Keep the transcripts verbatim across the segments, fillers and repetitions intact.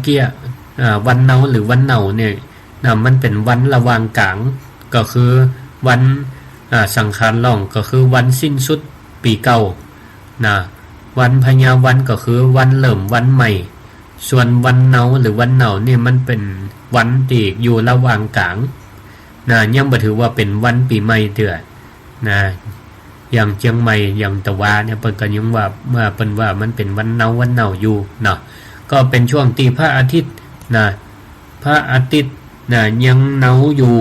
เกี้ย อ่า วันเนาหรือวันเหน่าเนี่ยนะ มันเป๋นวันระหว่างก๋าง ก็คือวัน อ่า สังขารล่อง ก็คือวันสิ้นสุดปี๋เก่านะ วันพญาวันก็คือวันเริ่มวันใหม่ ส่วนวันเนาหรือวันเหน่าเนี่ยมันเป๋นวันตี้อยู่ระหว่างก๋างนะ ยังบ่ถือว่าเป๋นวันปี๋ใหม่เตื้อ นะ อย่างเจียงใหม่ อย่างตะวาเนี่ย เปิ้นก็ยังว่า ว่า เปิ้นว่ามันเป๋นวันเนา วันเหน่าอยู่เนาะ ก็เป๋นช่วงตี้พระอาทิตย์นะ พระอาทิตย์นะ ยังเนาอยู่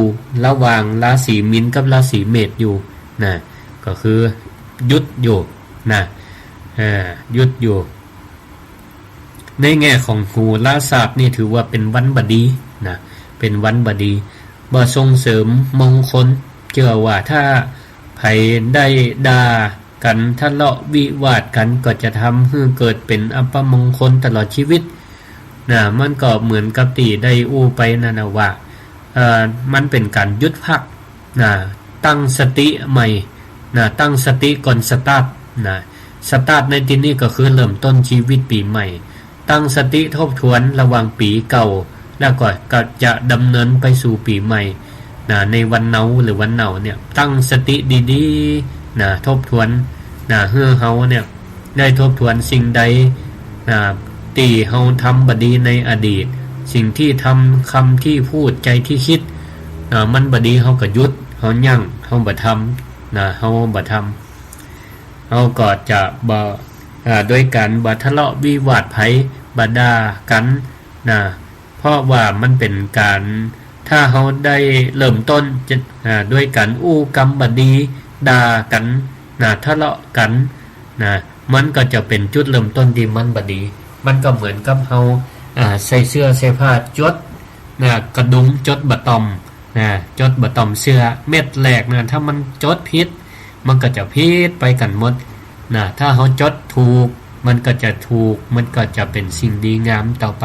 ระหว่างราศีมีนกับราศีเมษอยู่นะ ก็คือหยุดอยู่นะ อ่า หยุดอยู่ ในแง่ของโหราศาสตร์นี่ถือว่าเป๋นวันบ่ดีนะ เป๋นวันบ่ดี บ่ส่งเสริมมงคล เจื้อว่าถ้าใผได้ด่ากั๋น ทะเลาะวิวาทกั๋น ก็จะทำหื้อเกิดเป๋นอัปมงคลตลอดชีวิตนะ มันก็เหมือนกับตี้ได้อู้ไปนั่นนะว่า เอ่อ มันเป๋นก๋านหยุดพัก นะ ตั้งสติใหม่ นะ ตั้งสติก่อนสตาร์ท นะ สตาร์ทในตี้นี้ก็คือเริ่มต้นชีวิตปี๋ใหม่ ตั้งสติทบทวนระหว่างปี๋เก่า แล้วก็ ก็จะดำเนินไปสู่ปี๋ใหม่ นะ ในวันเนาหรือวันเหน่าเนี่ย ตั้งสติดีๆ นะ ทบทวน นะ หื้อเฮาเนี่ย ได้ทบทวนสิ่งใด นะ ตี้เฮาทำบ่ดีในอดีต สิ่งตี้ทำ กำตี้พูด ใจ๋ตี้กึ๊ด นะ มันบ่ดี เฮาก็หยุด เฮายั้ง เฮาบ่ทำ นะ เฮาบ่ทำ เฮาก็จะบ่ อ่า โดยก๋านบ่ทะเลาะวิวาทใผ บ่ด่ากั๋น นะ เพราะว่ามันเป๋นก๋าน ถ้าเฮาได้เริ่มต้นจะ อ่า ด้วยก๋านอู้กำบ่ดี ด่ากั๋น นะ ทะเลาะกั๋น นะ มันก็จะเป๋นจุดเริ่มต้นตี้มันบ่ดี มันก็เหมือนกับเฮา อ่า ใส่เสื้อใส่ผ้าจด นะ กระดุมจดบ่ต่อม นะ จดบ่ต่อมเสื้อ เม็ดแรกนะ ถ้ามันจดผิด มันก็จะผิดไปกั๋นหมด นะ ถ้าเฮาจดถูก มันก็จะถูก มันก็จะเป๋นสิ่งดีงามต่อไป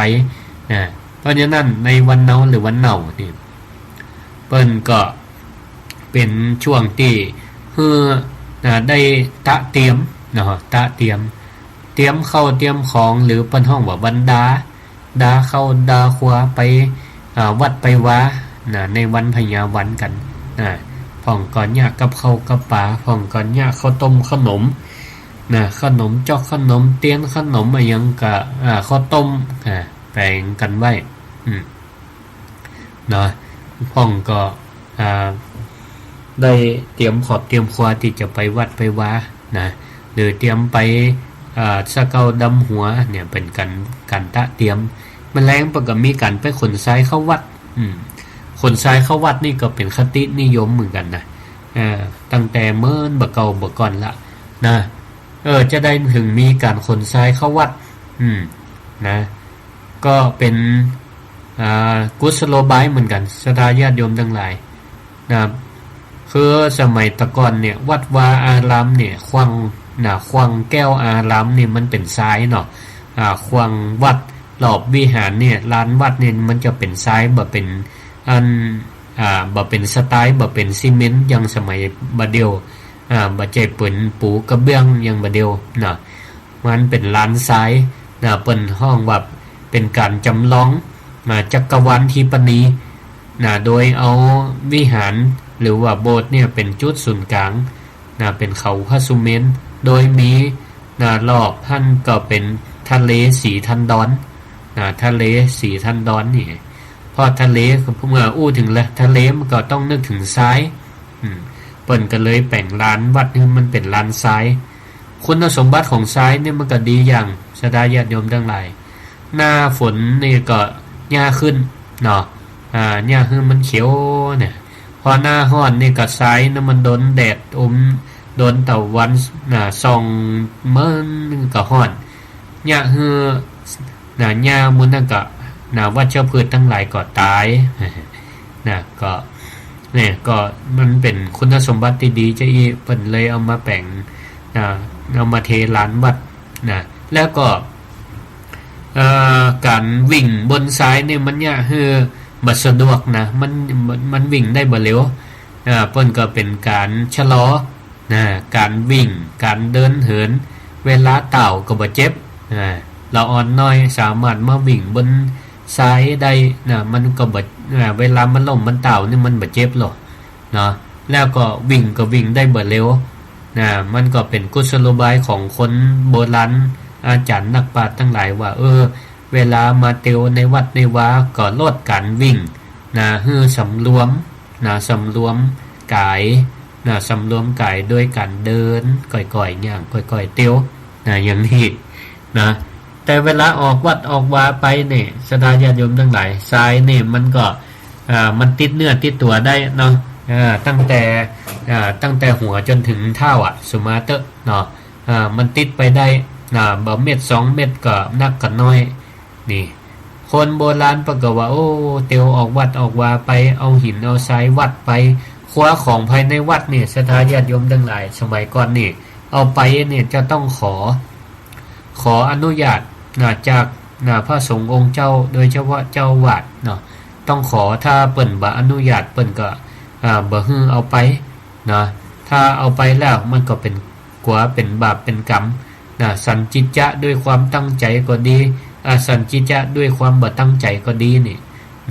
นะ เพราะฉะนั้นในวันเนาหรือวันเหน่านี่ เปิ้นก็เป๋นช่วงตี้หื้อ นะ ได้ตระเตรียมเนาะ ตระเตรียม เตรียมข้าวเตรียมของ หรือเปิ้นฮ้องว่าวันดา ดาข้าวดาครัวไป อ่า วัดไปวา นะ ในวันพญาวันกั๋น นะ พ่องก็เยียะกับข้าวกับป๋า พ่องก็เยียะข้าวต้มข้าวหนม นะ ข้าวหนมจ๊อก ข้าวหนมเตียน ข้าวหนมอะหยังก็ อ่า ข้าวต้ม อ่า แป๋งกั๋นไว้ อืม เนาะ พ่องก็ อ่า ได้เตรียมขอบเตรียมครัวตี้จะไปวัดไปวา นะ หรือเตรียมไป อ่า สะเกาดำหัวเนี่ย เป๋นก๋าน ก๋านตระเตรียม แม้แลงเปิ้นก็มีก๋านไปขนทรายเข้าวัด อืม ขนทรายเข้าวัดนี่ก็เป๋นคตินิยมเหมือนกั๋นนะ อ่า ตั้งแต่เมินบ่าเก่าบ่าก่อนละ นะ เออ จะใดเถิงมีก๋านขนทรายเข้าวัด อืม นะ ก็เป๋น อ่า กุศโลบายเหมือนกั๋น ศรัทธาญาติโยมตังหลาย นะ คือสมัยตะก่อนเนี่ย วัดวาอารามเนี่ย ขว้าง นะ ขว้างแก้วอารามนี่มันเป๋นทรายเนาะ อ่า ขว้างวัด รอบวิหารเนี่ย ลานวัดเนี่ย มันจะเป๋นทราย บ่เป๋นอัน อ่า บ่เป๋นสไตล์ บ่เป๋นซีเมนต์ อย่างสมัยบ่าเดี่ยว อ่า บ่ใจ้เป๋นปูกระเบื้องอย่างบ่าเดี่ยวเนาะ มันเป๋นลานทรายนะ เปิ้นฮ้องว่าเป๋นก๋านจ๋ำลอง อ่า จักรวาลทิปนีนะ โดยเอาวิหารหรือว่าโบสถ์เนี่ยเป๋นจุดศูนย์ก๋างนะ เป๋นเขาพระสุเมรุ โดยมีนะ รอบหั้นก็เป๋นทะเลสีทันดอนนะ ทะเลสีทันดอนนี่ เพราะทะเล เมื่ออู้เถิงละ ทะเลมันก็ต้องนึกเถิงทราย อืม เปิ้นก็เลยแป๋งลานวัดหื้อมันเป๋นลานทราย คุณสมบัติของทรายเนี่ยมันก็ดีอย่าง ศรัทธาญาติโยมตังหลาย หน้าฝนนี่ก็หญ้าขึ้นเนาะ อ่า หญ้าหื้อมันเขียวเนี่ย พอหน้าฮ้อนนี่ก็ทรายนะ มันโดนแดดอม โดนตะวัน อ่า ส่อง มันก็ฮ้อน หญ้าหื้อ นะ หญ้าหมู่นั้นก็ นะ วัชพืชตังหลายก็ต๋าย นะ ก็ เนี่ย ก็มันเป๋นคุณสมบัติตี้ดีจะอี้ เปิ้นเลยเอามาแป๋ง นะ เอามาเทลานวัด นะ แล้วก็ เอ่อ ก๋านวิ่งบนทรายเนี่ยมันเยียะหื้อบ่สะดวกนะ มัน มัน มันวิ่งได้บ่เหลว อ่า เปิ้นก็เป๋นก๋านชะลอ นะ ก๋านวิ่ง ก๋านเดินเหิน เวลาต้าวก็บ่เจ็บ อ่า ละอ่อนน้อยสามารถมาวิ่งบน ทรายได้นะ มันก็บ่ อ่า เวลามันล้มมันต้าวนี่มันบ่เจ็บหรอกเนาะ แล้วก็วิ่งก็วิ่งได้บ่เร็วนะ มันก็เป๋นกุศโลบายของคนโบราณ อาจ๋ารย์นักปราชญ์ตังหลายว่า เออ เวลามาเตียวในวัดในวาก็ลดก๋านวิ่งนะ หื้อสำรวมนะ สำรวมก๋ายนะ สำรวมก๋ายโดยก๋านเดินก่อยๆ ย่างก่อยๆ เตียวนะ อย่างนี้ นะ แต่เวลาออกวัดออกวาไปเนี่ย ศรัทธาญาติโยมตังหลาย ทรายเนี่ยมันก็ อ่า มันติดเนื้อติดตั๋วได้เนาะ อ่า ตั้งแต่ อ่า ตั้งแต่หัวจ๋นเถิงเท้าอะ สุมาเต๊อะเนาะ อ่า มันติดไปได้ อ่า บ่เม็ดสองเม็ดก็นักก็น้อย นี่ คนโบราณเปิ้นก็ว่า โอ้ เตียวออกวัดออกวาไป เอาหินเอาทรายวัดไป ครัวของภายในวัดเนี่ย ศรัทธาญาติโยมตังหลาย สมัยก่อนนี่ เอาไปเนี่ยจะต้องขอ ขออนุญาตนะ จากนะ พระสงฆ์องค์เจ้า โดยเฉพาะเจ้าอาวาสเนาะ ต้องขอ ถ้าเปิ้นบ่อนุญาต เปิ้นก็ อ่า บ่หื้อเอาไปนะ ถ้าเอาไปแล้วมันก็เป๋น กั๋วเป๋นบาปเป๋นกรรมนะ สัญญิจจะด้วยความตั้งใจก็ดี อสัญญิจจะด้วยความบ่ตั้งใจก็ดีนี่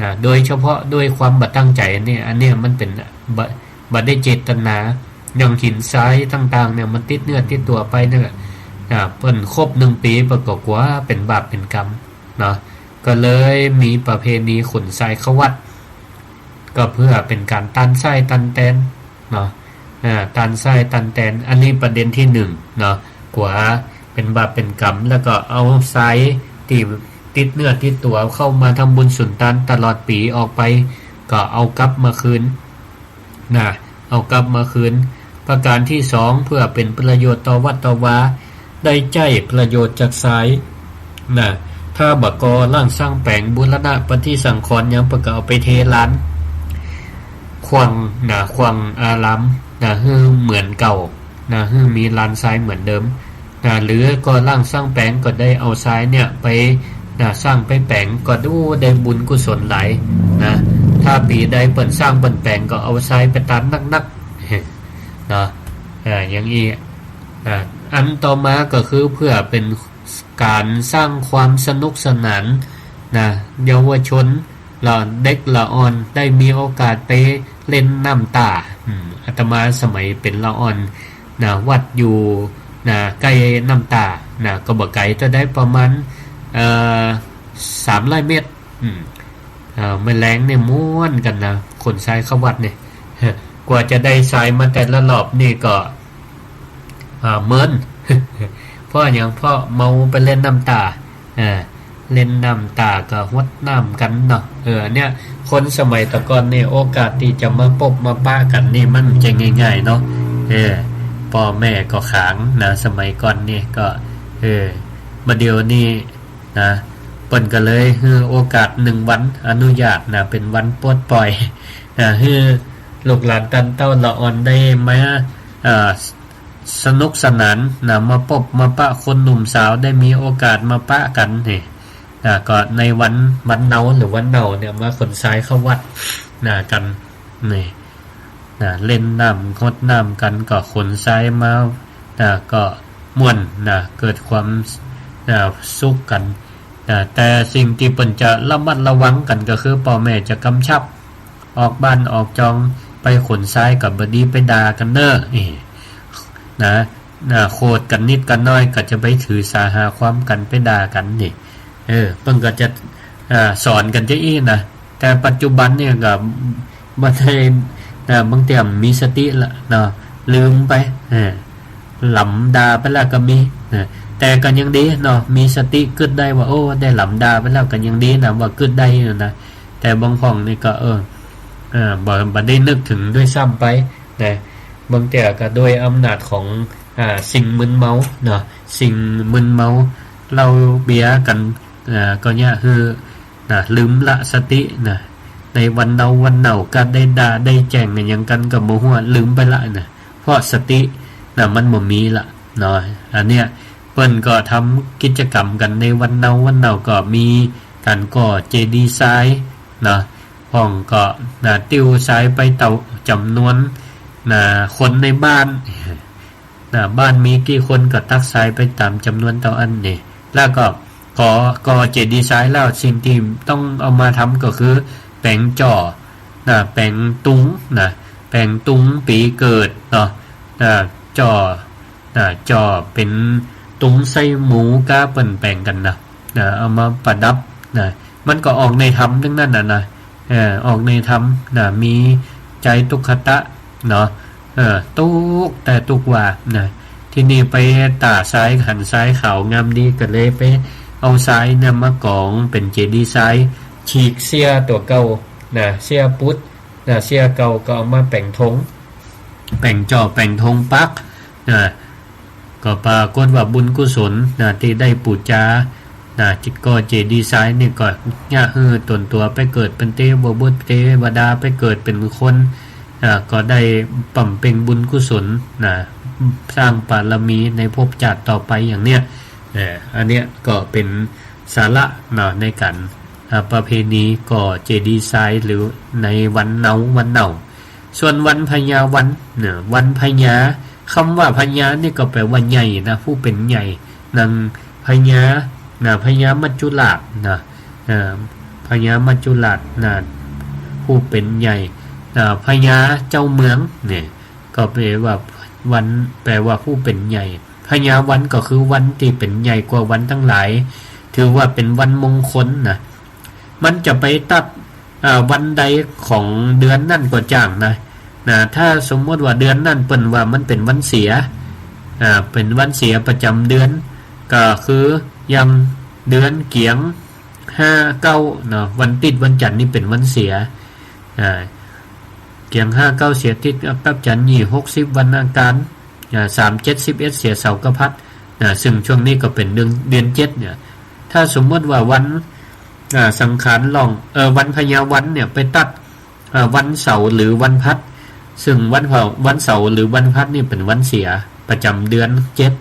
นะ โดยเฉพาะด้วยความบ่ตั้งใจเนี่ย อันเนี้ยมันเป๋นบ่ บ่ได้เจตนา อย่างหินทรายต่างๆ เนี่ย มันติดเนื้อติดตั๋วไปเนี่ย อ่า เปิ้นครบหนึ่งปี๋ เปิ้นก็กั๋วเป๋นบาปเป๋นกรรมเนาะ ก็เลยมีประเพณีขนทรายเข้าวัด ก็เพื่อเป๋นก๋านตันไส้ตันแตนเนาะ อ่า ตันไส้ตันแตน อันนี้ประเด็นที่หนึ่งเนาะ กั๋วเป๋นบาปเป๋นกรรม แล้วก็เอาทรายตี้ติดเนื้อติดตั๋วเข้ามาทำบุญสุนทานตลอดปี๋ออกไป ก็เอากลับมาคืน นะ เอากลับมาคืน ประก๋านตี้สอง เพื่อเป๋นประโยชน์ต่อวัดต่อวา ได้ใจ๊ประโยชน์จากทราย นะ ถ้าบ่ก่อร่างสร้างแป๋งบูรณะปฏิสังขรณ์หยัง เปิ้นก็เอาไปเทลาน ขว้างนะ ขว้างอารามนะ หื้อเหมือนเก่านะ หื้อมีลานทรายเหมือนเดิม นะ หรือก่อร่างสร้างแป๋งก็ได้เอาทรายเนี่ยไป นะ สร้างไปแป๋งก็ดูได้บุญกุศลหลายนะ ถ้าปี๋ใดเปิ้นสร้างเปิ้นแป๋งก็เอาทรายไปตันนักๆ เนาะ อ่า อย่างอี้ อ่า อันต่อมาก็คือเพื่อเป๋นก๋านสร้างความสนุกสนานนะ เยาวชน ละเด็กละอ่อนได้มีโอกาสไปเล่นน้ำตา อืม อาตมาสมัยเป๋นละอ่อนนะ วัดอยู่นะ ใก้น้ำตานะ ก็บ่ไก๋เต้าใด ประมาณ เอ่อ สามร้อยเมตร อืม เอ่อ แม่แลงเนี่ยม่วนกั๋นนะ ขนทรายเข้าวัดเนี่ย กว่าจะได้ทรายมาแต่ละรอบนี่ก็ อ่า เมิน เพราะหยัง เพราะเมาไปเล่นน้ำตา อ่า เล่นน้ำตาก็หดน้ำกั๋นเนาะ เออ เนี่ย คนสมัยตะก่อนนี่ โอกาสตี้จะมาปบมาปะกั๋นนี่ มันจะง่ายๆ เนาะ เออ ป้อแม่ก็ขางนะ สมัยก่อนนี่ก็ เออ บ่าเดี่ยวนี้นะ เปิ้นก็เลยหื้อโอกาสหนึ่งวัน อนุญาตนะ เป๋นวันปลดปล่อยนะ หื้อลูกหลานต้านเต้าละอ่อนได้มา เอ่อ สนุกสนานนะ มาปบมาปะ คนหนุ่มสาวได้มีโอกาสมาปะกั๋นนี่นะ ก็ในวัน วันเนาหรือวันเนาเนี่ย มาขนทรายเข้าวัดนะกั๋นนี่นะ เล่นน้ำหดน้ำกั๋น ก็ขนทรายมานะ ก็ม่วนนะ เกิดความนะ สุขกั๋นนะ แต่สิ่งตี้เปิ้นจะระมัดระวังกั๋นก็คือ ป้อแม่จะกำชับ ออกบ้านออกจองไปขนทรายก็บ่ดี ไปด่ากั๋นเน่อ เอ้ นะ นะ โขดกั๋นนิดกั๋นน้อยก็จะไปถือสาหาความกั๋น ไปด่ากั๋นนี่ เออ เปิ้นก็จะ อ่า สอนกั๋นจะอี้นะ แต่ปัจจุบันเนี่ยก็บ่ได้ อ่า บางเตื้อมีสติละเนาะ ลืมไป เออ หลำด่าไปแล้วก็มี เออ แต่ก็ยังดีเนาะ มีสติกึ๊ดได้ว่า โอ้ ได้หลำด่าไปแล้วก็ยังดีนะ ว่ากึ๊ดได้อยู่นะ แต่บางพ่องนี่ก็ เออ เออ บ่ บ่ได้นึกเถิงด้วยซ้ำไปนะ บางเตื้อก็ด้วยอำนาจของ อ่า สิ่งมึนเมาเนาะ สิ่งมึนเมา เหล้าเบียร์กั๋น อ่า ก็เยียะหื้อ นะ ลืมละสตินะ ในวันเนาวันเนาก็ได้ด่าได้แจ้งอะหยังกั๋นก็บ่ฮู้ ลืมไปละนะ เพราะสตินะ มันบ่มีละเนาะ อันเนี้ย เปิ้นก็ทำกิจกรรมกั๋นในวันเนาวันเนา ก็มีก๋านก่อเจดีย์ทรายเนาะ พ่องก็นะ ติ้วทรายไปเต้าจ๋ำนวนนะ คนในบ้านนะ บ้านมีกี่คนก็ตักทรายไปต๋ามจ๋ำนวนเต้าอั้นนี่ แล้วก็ ขอก่อเจดีย์ทรายแล้ว สิ่งตี้ต้องเอามาทำก็คือแป๋งจ้อ นะ แป๋งตุ๊ง นะ แป๋งตุ๊งปี๋เกิดเนาะ นะ จ้อ นะ จ้อเป๋นตุ๊งไส้หมูก้าเปิ้นแป๋งกั๋นนะ นะ เอามาประดับ นะ มันก็ออกในธรรมตึงนั้นน่ะนะ เออ ออกในธรรม นะ มีใจ๋ตุ๊กขะตะ เนาะ เออ ตุ๊กแต่ตุ๊กว่า นะ ทีนี้ไปต้าทราย หันทรายขาวงามดี ก็เลยไปเอาทรายเนี่ยมากองเป๋นเจดีย์ทราย ฉีกเสี้ยตั๋วเก่า นะ เสี้ยปุ๊ด นะ เสี้ยเก่าก็เอามาแป๋งธง แป๋งจ้อ แป๋งธงปัก นะ ก็ปรากฏว่าบุญกุศล นะ ตี้ได้ปู๋จา นะ จิตก่อเจดีย์ทรายนี่ก็เยียะหื้อต๋นตั๋วไปเกิดเป๋นเตวบุตรเตวดา ไปเกิดเป๋นคน นะ ก็ได้บำเพ็ญบุญกุศล นะ สร้างบารมีในภพจาติต่อไปอย่างเนี้ย เออ อันเนี้ยก็เป๋นสาระเนาะ ในก๋าน อ่า ประเพณีก่อเจดีย์ทราย หรือในวันเนา วันเนา ส่วนวันพญาวันเนี่ย วันพญา กำว่าพญานี่ก็แป๋ว่าใหญ่นะ ผู้เป๋นใหญ่ ดังพญา นะ พญามัจจุราชนะ เอ่อ พญามัจจุราชนะ ผู้เป๋นใหญ่ อ่า พญาเจ้าเมืองเนี่ย ก็แป๋ว่าวัน แป๋ว่าผู้เป๋นใหญ่ พญาวันก็คือวันตี้เป๋นใหญ่กว่าวันตังหลาย ถือว่าเป๋นวันมงคลนะ มันจะไปตัด อ่า วันใดของเดือนนั้นก็จ้างนะ นะ ถ้าสมมติว่าเดือนนั้นเปิ้นว่ามันเป๋นวันเสีย อ่า เป๋นวันเสียประจำเดือน ก็คืออย่างเดือนเกี๋ยงห้าเก๊าเนาะ วันติ๊ดวันจั๋นทร์นี่เป๋นวันเสีย อ่า เกี๋ยงห้าเก๊าเสียติ๊ดกับจั๋นทร์ ยี่หกสิบวันอังคาร อ่า สามเจ็ดสิบเอ็ดเสียเสาร์กับพัด นะ ซึ่งช่วงนี้ก็เป๋นเดือน เดือนเจ็ดเนี่ย ถ้าสมมติว่าวัน อ่า สังขารล่อง เอ่อ วันพญาวันเนี่ยไปตัด อ่า วันเสาร์หรือวันพัด ซึ่งวันเผา วันเสาร์หรือวันพัดนี่เป๋นวันเสียประจำเดือนเจ็ด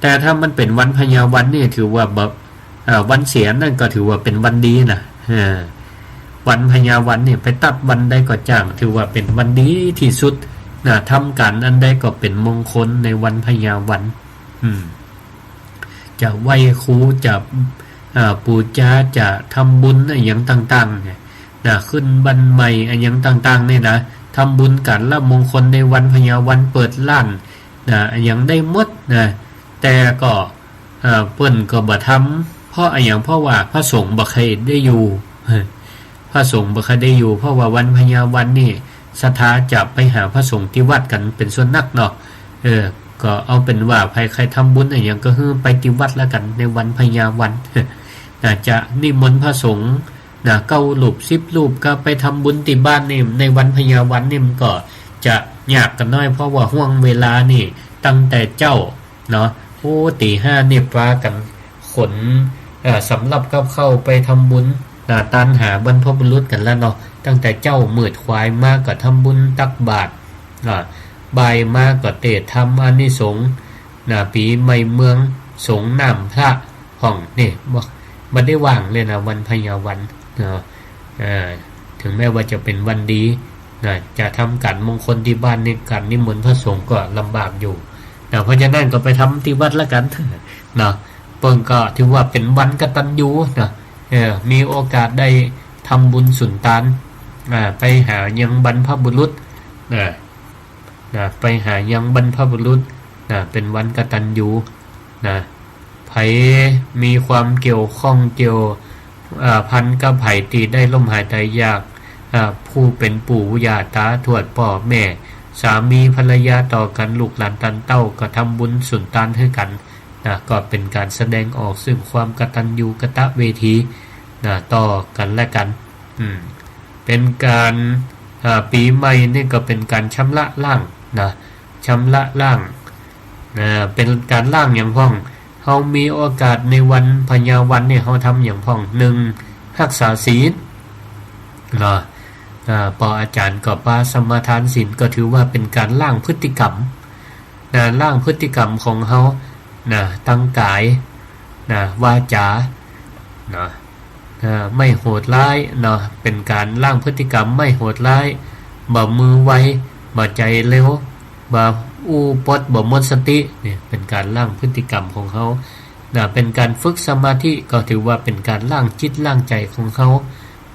แต่ถ้ามันเป๋นวันพญาวันนี่ถือว่าแบบ อ่า วันเสียนั่นก็ถือว่าเป๋นวันดีนะ เออ วันพญาวันนี่ไปตัดวันใดก็จ้าง ถือว่าเป๋นวันดีตี้สุดนะ ทำก๋านอันใดก็เป๋นมงคลในวันพญาวัน อืม จะไหว้ครู จะ อ่า ปู๋จา จะทำบุญอะหยังต่างๆ เนี่ยนะ ขึ้นบ้านใหม่อะหยังต่างๆ เนี่ยนะ ทำบุญก๋านละมงคลในวันพญาวัน เปิดร้านนะ อะหยังได้หมดนะ แต่ก็ อ่า เปิ้นก็บ่ทำ เพราะอะหยัง เพราะว่าพระสงฆ์บ่ใค่ได้อยู่ พระสงฆ์บ่ใค่ได้อยู่ เพราะว่าวันพญาวันนี่ศรัทธาจะไปหาพระสงฆ์ตี้วัดกั๋นเป๋นส่วนนักเนาะ เออ ก็เอาเป๋นว่าใผใค่ทำบุญอะหยังก็หื้อไปตี้วัดละกั๋นในวันพญาวัน นะ จะนิมนต์พระสงฆ์นะ เก้ารูป สิบรูป ก็ไปทำบุญตี้บ้านนี่ ในวันพญาวันนี่มันก็จะยากกั๋นหน้อย เพราะว่าฮ่วงเวลานี่ตั้งแต่เจ๊า เนาะ โอ้ ตี๋ห้านี่ปากั๋นขน เอ่อ สำรับกับข้าวไปทำบุญ อ่า ตานหาบรรพบุรุษกั๋นแล้วเนาะ ตั้งแต่เจ๊ามืด ขวายมาก็ทำบุญตักบาตร อ่า บ่ายมาก็เตศน์ทำอานิสงส์ นะ ปี๋ใหม่เมือง สรงน้ำพระพ่อง นี่ บ่ บ่ได้ว่างเลยนะ วันพญาวัน เนาะ อ่า ถึงแม้ว่าจะเป๋นวันดีนะ จะทำก๋านมงคลตี้บ้านนี่ ก๋านนิมนต์พระสงฆ์ก็ลำบากอยู่นะ เพราะฉะนั้นก็ไปทำตี้วัดละกั๋นเนาะ เปิ้นก็ถือว่าเป๋นวันกตัญญูนะ เออ มีโอกาสได้ทำบุญสุนตาน อ่า ไปหายังบรรพบุรุษนะ นะ ไปหายังบรรพบุรุษนะ เป๋นวันกตัญญู นะ ใผมีความเกี่ยวข้องเกี่ยว อ่า พันกับใผตี้ได้ล้มหายตายจาก อ่า ผู้เป๋นปู่ย่าต๋าทวดป้อแม่ สามีภรรยาต่อกั๋น ลูกหลานตันเต้า ก็ทำบุญสุนตานหื้อกั๋น นะ ก็เป๋นก๋านแสดงออกซึ่งความกตัญญูกตเวที นะ ต่อกั๋นและกั๋น อืม เป๋นก๋าน อ่า ปี๋ใหม่นี่ก็เป๋นก๋านชำระล้าง นะ ชำระล้าง อ่า เป๋นก๋านล้างหยังพ่อง เฮามีโอกาสในวันพญาวันนี่ เฮาทำหยังพ่อง นึ่ง ฮักษาศีล เนาะ อ่า ปออาจ๋ารย์ก็ปาสมาทานศีล ก็ถือว่าเป๋นก๋านล้างพฤติกรรม นะ ล้างพฤติกรรมของเฮา นะ ตังก๋าย นะ วาจา นะ อ่า ไม่โหดร้ายเนาะ เป๋นก๋านล้างพฤติกรรมไม่โหดร้าย บ่มือไว บ่ใจ๋เร็ว บ่อู้ปด บ่หมดสติ เนี่ย เป๋นก๋านล้างพฤติกรรมของเฮา นะ เป๋นก๋านฝึกสมาธิ ก็ถือว่าเป๋นก๋านล้างจิตล้างใจ๋ของเฮา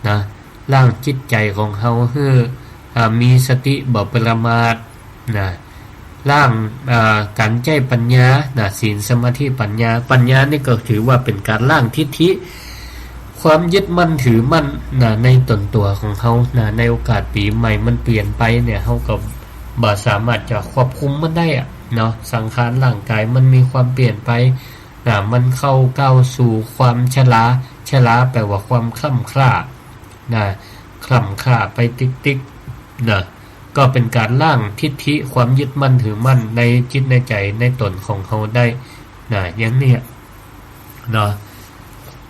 นะ ล้างจิตใจ๋ของเฮาหื้อ อ่า มีสติบ่ประมาท นะ ล้าง อ่า ก๋านใจ๊ปัญญา นะ ศีล สมาธิ ปัญญา ปัญญานี่ก็ถือว่าเป๋นก๋านล้างทิฏฐิ ความยึดมั่นถือมั่น นะ ในต๋นตั๋วของเฮา นะ ในโอกาสปี๋ใหม่มันเปลี่ยนไปเนี่ย เฮาก็บ่สามารถจะควบคุมมันได้อะเนาะ สังขารร่างก๋ายมันมีความเปลี่ยนไป นะ มันเข้าก้าวสู่ความชรา ชราแปลว่าความคร่ำคร่า นะ คร่ำคร่าไปติ๊กๆ นะ ก็เป๋นก๋านล้างทิฏฐิความยึดมั่นถือมั่นในจิตในใจ๋ในต๋นของเฮาได้ นะ อย่างเนี้ย เนาะ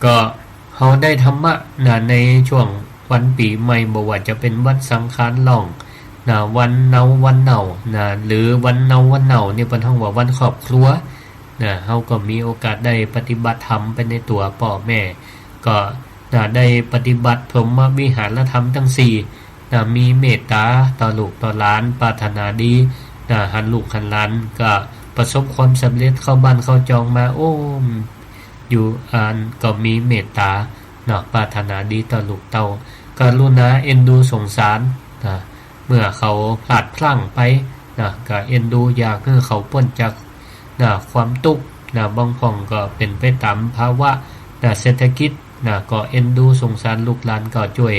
ก็เฮาได้ธรรมะ นะ ในช่วงวันปี๋ใหม่ บ่ว่าจะเป๋นวันสังขารล่อง นะ วันเนาวันเน่า นะ หรือวันเนาวันเน่านี่เปิ้นฮ้องว่าวันครอบครัว นะ เฮาก็มีโอกาสได้ปฏิบัติธรรมไปในตั๋ว ป้อแม่ก็ นะ ได้ปฏิบัติพรหมวิหารธรรมตังสี่ นะ มีเมตต๋าต่อลูกต่อหลาน ปรารถนาดี นะ หันลูกหันหลานก็ประสบความสำเร็จ เข้าบ้านเข้าจองมา โอ้ อยู่อั้นก็มีเมตต๋า เนาะ ปรารถนาดีต่อลูกเต้า กรุณาเอ็นดูสงสาร นะ เมื่อเขาพลาดพลั้งไป นะ ก็เอ็นดูอยากหื้อเขาป๊นจาก นะ ความตุ๊กข์ นะ บางพ่องก็เป๋นไปต๋ามภาวะ นะ เศรษฐกิจ นะ ก็เอ็นดูสงสารลูกหลาน ก็จ้วย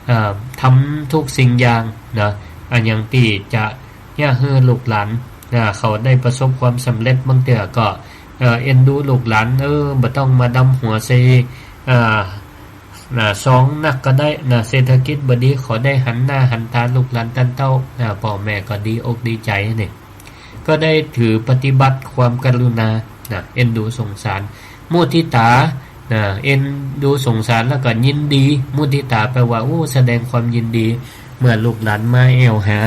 อ่า ทำทุกสิ่งอย่าง นะ อะหยังตี้จะเยียะหื้อลูกหลาน นะ เขาได้ประสบความสำเร็จ บางเตื้อก็ เอ่อ เอ็นดูลูกหลาน เออ บ่ต้องมาดำหัวใส่ อ่า นะ ซองนักก็ได้ นะ เศรษฐกิจบ่ดี ขอได้หันหน้าหันต๋าลูกหลานต้านเต้า นะ ป้อแม่ก็ดีอกดีใจ๋นี่ ก็ได้ถือปฏิบัติความกรุณา นะ เอ็นดูสงสาร มุทิตา นะ เอ็นดูสงสารแล้วก็ยินดี มุทิตาแปลว่า โอ้ แสดงความยินดี เมื่อลูกหลานมาแอ่วหา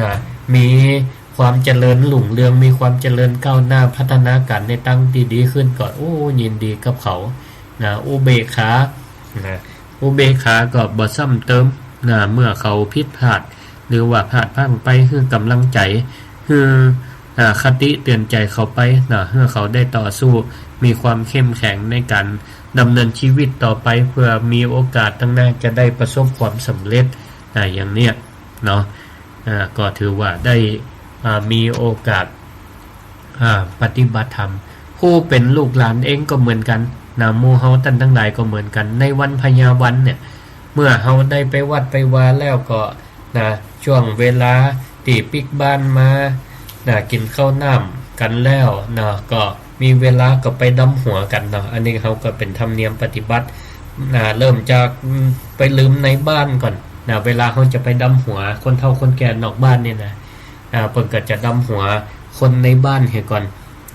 นะ มีความเจริญรุ่งเรือง มีความเจริญก้าวหน้า พัฒนาก๋านในตางตี้ดีขึ้นก็ โอ้ ยินดีกับเขา นะ อุเบกขา นะ อุเบกขาก็บ่ซ้ำเติม นะ เมื่อเขาผิดพลาด หรือว่าพลาดพลั้งไป หื้อกำลังใจ๋ หื้อ อ่า คติเตื๋อนใจ๋เขาไป นะ หื้อเขาได้ต่อสู้ มีความเข้มแข็งในก๋านดำเนินชีวิตต่อไป เพื่อมีโอกาสตางหน้าจะได้ประสบความสำเร็จ อ่า อย่างเนี้ย เนาะ อ่า ก็ถือว่าได้ อ่า มีโอกาส อ่า ปฏิบัติธรรม ผู้เป๋นลูกหลานเองก็เหมือนกั๋น นะ หมู่เฮาต้านตังหลายก็เหมือนกั๋น ในวันพญาวันเนี่ย เมื่อเฮาได้ไปวัดไปวาแล้วก็ นะ ช่วงเวลาตี้ปิ๊กบ้านมา นะ กิ๋นข้าวน้ำกั๋นแล้ว นะ ก็มีเวลาก็ไปดำหัวกั๋นเนาะ อันนี้เฮาก็เป๋นธรรมเนียมปฏิบัติ นะ เริ่มจาก อืม ไปลืมในบ้านก่อน นะ เวลาเฮาจะไปดำหัวคนเฒ่าคนแก่นอกบ้านเนี่ยนะ อ่า เปิ้นก็จะดำหัวคนในบ้านเหียก่อน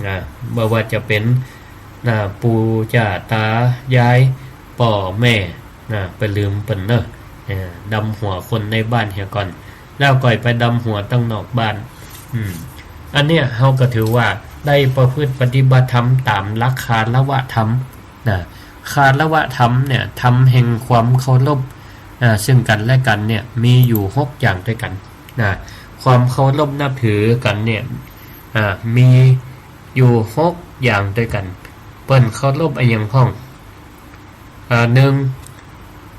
นะ บ่ว่าจะเป๋น นะ ปู่ย่าต๋ายาย ป้อแม่ นะ ไปลืมเปิ้นเนาะ เออ ดำหัวคนในบ้านเหียก่อน แล้วก่อยไปดำหัวตังนอกบ้าน อืม อันเนี้ยเฮาก็ถือว่าได้ประพฤติปฏิบัติธรรมต๋ามหลักคารวะธรรม นะ คารวะธรรมเนี่ย ธรรมแห่งความเคารพ อ่า ซึ่งกั๋นและกั๋นเนี่ย มีอยู่หกอย่างตวยกั๋น นะ ความเคารพนับถือกั๋นเนี่ย อ่า มีอยู่หกอย่างตวยกั๋น เปิ้นเคารพอะหยังพ่อง อ่า หนึ่ง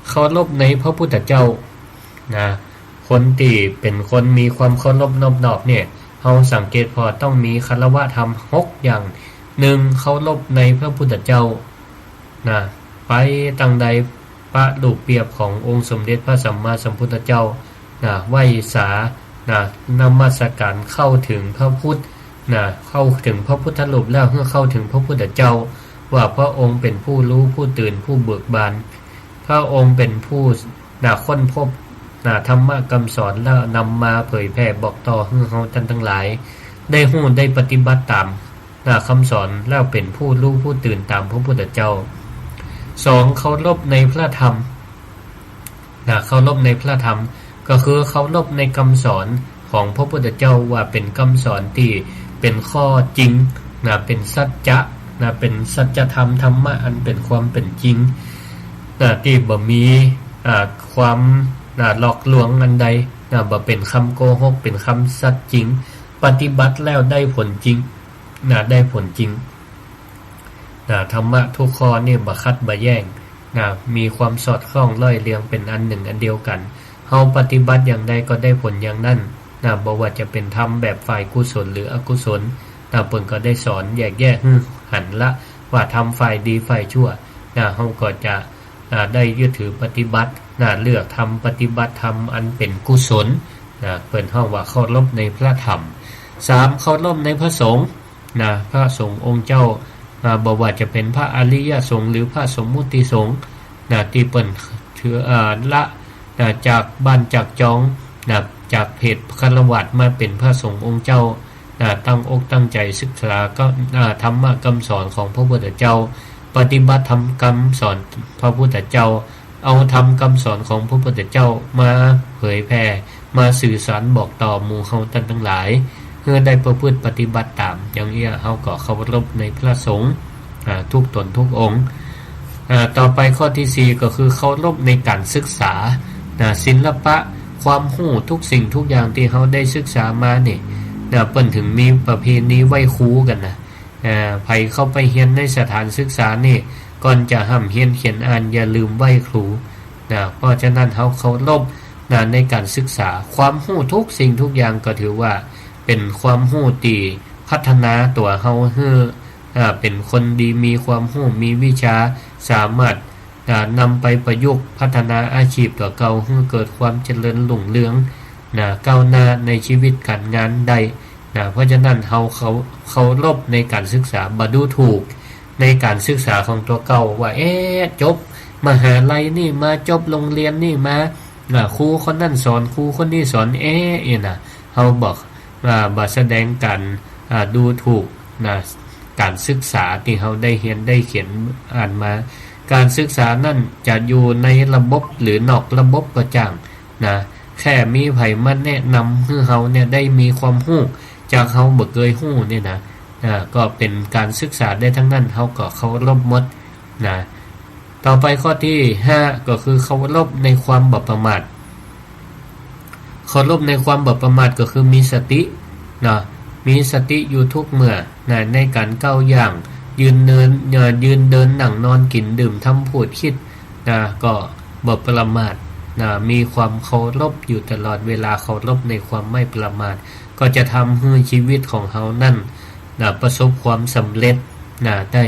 เคารพในพระพุทธเจ้า นะ คนตี้เป๋นคนมีความเคารพนอบน้อมเนี่ย เฮาสังเกตผ่อต้องมีคารวะธรรมหกอย่าง หนึ่ง เคารพในพระพุทธเจ้า นะ ไปตางใด ปะรูปเปียบขององค์สมเด็จพระสัมมาสัมพุทธเจ้า นะ ไหว้สา นะ นมัสการเข้าถึงพระพุทธ นะ เข้าถึงพระพุทธรูปแล้วหื้อเข้าถึงพระพุทธเจ้า ว่าพระองค์เป๋นผู้รู้ผู้ตื่นผู้เบิกบาน พระองค์เป๋นผู้ นะ ค้นพบ นะ ธรรมะกำสอนแล้วนำมาเผยแผ่บอกต่อหื้อเฮาต้านตังหลาย ได้ฮู้ได้ปฏิบัติต๋าม นะ กำสอนแล้วเป๋นผู้รู้ผู้ตื่นต๋ามพระพุทธเจ้า สอง เคารพในพระธรรม นะ เคารพในพระธรรม ก็คือเคารพในกำสอนของพระพุทธเจ้าว่าเป๋นกำสอนตี้เป๋นข้อจริง นะ เป๋นสัจจะ นะ เป๋นสัจธรรม ธรรมะอันเป๋นความเป๋นจริง นะ ตี้บ่มี อ่า ความ นะ หลอกลวงอันใด นะ บ่เป๋นกำโกหก เป๋นกำสัตย์จริง ปฏิบัติแล้วได้ผลจริง นะ ได้ผลจริง นะ ธรรมะทุกข้อนี่บ่ขัดบ่แย้งนะ มีความสอดคล้องล่อยเรียงเป๋นอันหนึ่งอันเดียวกั๋น เฮาปฏิบัติอย่างใดก็ได้ผลอย่างนั้นนะ บ่ว่าจะเป๋นธรรมแบบฝ่ายกุศลหรืออกุศลนะ เปิ้นก็ได้สอนแยกแยะหื้อหันละว่าธรรมฝ่ายดีฝ่ายชั่วนะ เฮาก็จะ อ่า ได้ยึดถือปฏิบัตินะ เลือกธรรม ปฏิบัติธรรมอันเป๋นกุศลนะ เปิ้นฮ้องว่าเคารพในพระธรรม สาม เคารพในพระสงฆ์นะ พระสงฆ์องค์เจ้า อ่า บ่ว่าจะเป๋นพระอริยสงฆ์หรือพระสมมุติสงฆ์นะ ตี้เปิ้นถือ อ่า ละนะ จากบ้านจากจองนะ จากเพศฆราวาสมาเป๋นพระสงฆ์องค์เจ้า นะ ตั้งอกตั้งใจ๋ศึกษาก็ อ่า ธรรมะกำสอนของพระพุทธเจ้า ปฏิบัติธรรมกำสอนพระพุทธเจ้า เอาธรรมกำสอนของพระพุทธเจ้ามาเผยแผ่ มาสื่อสารบอกต่อหมู่เฮาต้านตังหลาย หื้อได้ประพฤติปฏิบัติต๋าม อย่างเอี้ยเฮาก็เคารพในพระสงฆ์ อ่า ทุกต๋นทุกองค์ อ่า ต่อไปข้อตี้สี่ก็คือเคารพในก๋านศึกษา นะ ศิลปะ ความฮู้ทุกสิ่งทุกอย่างตี้เฮาได้ศึกษามานี่ นะ เปิ้นถึงมีประเพณีไหว้ครูกั๋นนะ อ่า ใผเข้าไปเฮียนในสถานศึกษานี่ ก่อนจะฮ่ำเฮียนเขียนอ่านอย่าลืมไหว้ครู นะ เพราะฉะนั้นเฮาเคารพ นะ ในก๋านศึกษา ความฮู้ทุกสิ่งทุกอย่างก็ถือว่าเป๋นความฮู้ตี้พัฒนาตั๋วเฮาหื้อ อ่า เป๋นคนดี มีความฮู้ มีวิชา สามารถ อ่า นำไปประยุกต์พัฒนาอาชีพตั๋วเก่า หื้อเกิดความเจริญรุ่งเรือง นะ ก้าวหน้าในชีวิตก๋านงานได้ นะ เพราะฉะนั้นเฮา เคา เคารพในก๋านศึกษา บ่ดูถูกในก๋านศึกษาของตั๋วเก่าว่า เอ๊ะ จบมหาลัยนี่มา จบโรงเรียนนี่มา นะ ครูคนนั้นสอน ครูคนนี้สอน เอ๊ะ เอ๊ะ นะ เฮาบ่ อ่า บ่แสดงก๋าน อ่า ดูถูก นะ ก๋านศึกษาตี้เฮาได้เฮียนได้เขียนอ่านมา ก๋านศึกษานั้นจะอยู่ในระบบหรือนอกระบบก็จ้าง นะ แค่มีใผมาแนะนำหื้อเฮาเนี่ยได้มีความฮู้จากเฮาบ่เกยฮู้เนี่ยนะ อ่า ก็เป๋นก๋านศึกษาได้ตังนั้น เฮาก็เคารพหมด นะ ต่อไปข้อตี้ห้าก็คือเคารพในความบ่ประมาท เคารพในความบ่ประมาทก็คือมีสติ นะ มีสติอยู่ทุกเมื่อ นะ ในก๋านก้าวย่าง ยืนเนิน เอ่อ ยืนเดินนั่งนอนกิ๋นดื่มทำพูดคิด นะ ก็บ่ประมาท นะ มีความเคารพอยู่ตลอดเวลา เคารพในความไม่ประมาท ก็จะทำหื้อชีวิตของเฮานั้น นะ ประสบความสำเร็จ นะ ได้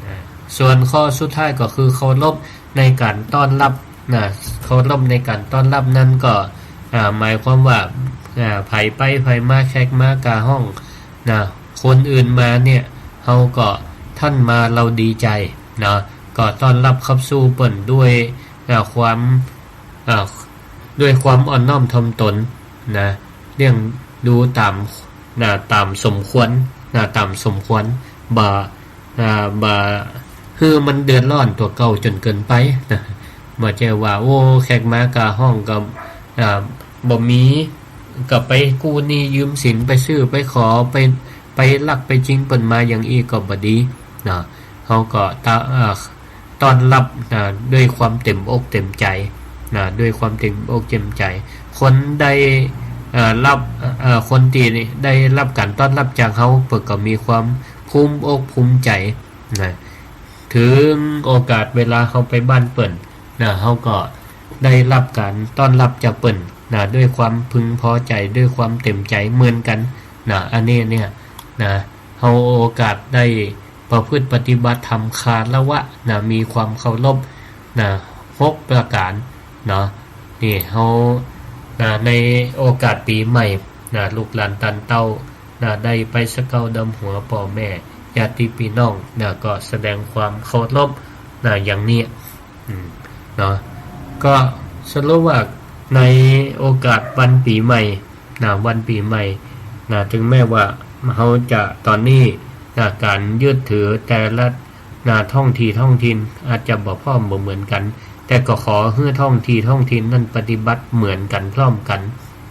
นะ ส่วนข้อสุดท้ายก็คือเคารพในก๋านต้อนรับ นะ เคารพในก๋านต้อนรับนั้นก็ อ่า หมายความว่า อ่า ใผไปใผมา แขกมากาฮ้อง นะ คนอื่นมาเนี่ย เฮาก็ต้อนมา เฮาดีใจ๋ นะ ก็ต้อนรับขับสู้เปิ้นด้วย อ่า ความ อ่า ด้วยความอ่อนน้อมถ่อมตน นะ เลี้ยงดูต๋าม นะ ต๋ามสมควร นะ ต๋ามสมควร บ่ อ่า บ่หื้อมันเดือดร้อนตั๋วเก่าจ๋นเกินไป นะ บ่ใจ้ว่า โอ้ แขกมากาฮ้องก็ อ่า บ่มี ก็ไปกู้หนี้ยืมสิน ไปซื้อ ไปขอ ไป ไปลัก ไปจิงเปิ้นมา อย่างอี้ก็บ่ดี นะ เฮาก็ตะ อ่า ต้อนรับ นะ ด้วยความเต๋มอกเต๋มใจ๋ นะ ด้วยความเต๋มอกเต๋มใจ๋ คนได้ เอ่อ รับ เอ่อ คนตี้ได้รับก๋านต้อนรับจากเฮา เปิ้นก็มีความภูมิอกภูมิใจ๋ นะ เถิงโอกาสเวลาเฮาไปบ้านเปิ้น นะ เฮาก็ได้รับก๋านต้อนรับจากเปิ้น นะ ด้วยความพึงพอใจ๋ ด้วยความเต๋มใจ๋เหมือนกั๋น นะ อันนี้เนี่ย นะ เฮาโอกาสได้ประพฤติปฏิบัติธรรมคารวะ นะ มีความเคารพ นะ หกประก๋าน เนาะ นี่เฮา นะ ในโอกาสปี๋ใหม่ นะ ลูกหลานต้านเต้า นะ ได้ไปสะเก้าดำหัวป้อแม่ ญาติปี้น้อง นะ ก็แสดงความเคารพ นะ อย่างนี้ อืม เนาะ ก็สรุปว่าในโอกาสวันปี๋ใหม่ นะ วันปี๋ใหม่ นะ เถิงแม้ว่าเฮาจะต๋อนนี้ นะ ก๋านยึดถือแต่ละ นะ ท้องที่ท้องถิ่นอาจจะบ่พร้อมบ่เหมือนกั๋น แต่ก็ขอหื้อท้องที่ท้องถิ่นนั้นปฏิบัติเหมือนกั๋นพร้อมกั๋น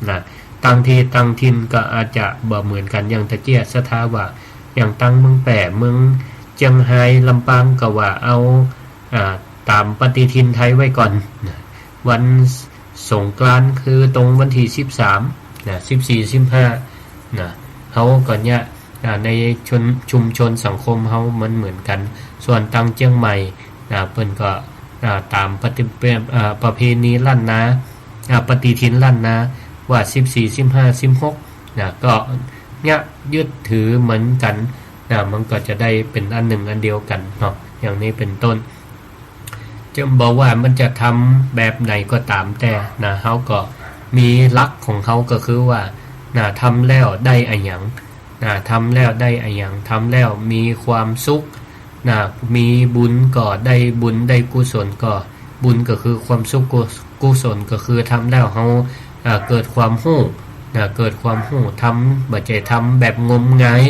นะ ต่างที่ต่างถิ่นก็อาจจะบ่เหมือนกั๋น อย่างตะเกียะศรัทธาว่า อย่างตางเมืองแป้ เมืองเจียงฮาย ลำปาง ก็ว่าเอา อ่า ต๋ามปฏิทินไทยไว้ก่อน นะ วันสงกรานต์คือตรงวันตี้สิบสาม นะ สิบสี่ สิบห้า นะ เฮาก็เนี่ย นะ ในชุม ชุมชนสังคมเฮามันเหมือนกั๋น ส่วนตางเจียงใหม่นะ เปิ้นก็ อ่า ต๋ามปฏิ เอ่อ ประเพณีล้านนา อ่า ปฏิทินล้านนา ว่าสิบสี่ สิบห้า สิบหก นะ ก็เยียะยึดถือเหมือนกั๋นนะ มันก็จะได้เป๋นอันนึ่งอันเดียวกั๋นเนาะ อย่างนี้เป๋นต้น จะบอกว่ามันจะทำแบบไหนก็ต๋ามแต่นะ เฮาก็มีหลักของเฮาก็คือว่านะ ทำแล้วได้อะหยัง นะ ทำแล้วได้อะหยัง ทำแล้วมีความสุขนะ มีบุญก็ได้บุญ ได้กุศลก็ บุญก็คือความสุข กุ กุศลก็คือทำแล้วเฮา อ่า เกิดความฮู้นะ เกิดความฮู้ ทำ บ่ใจ้ทำแบบงมงาย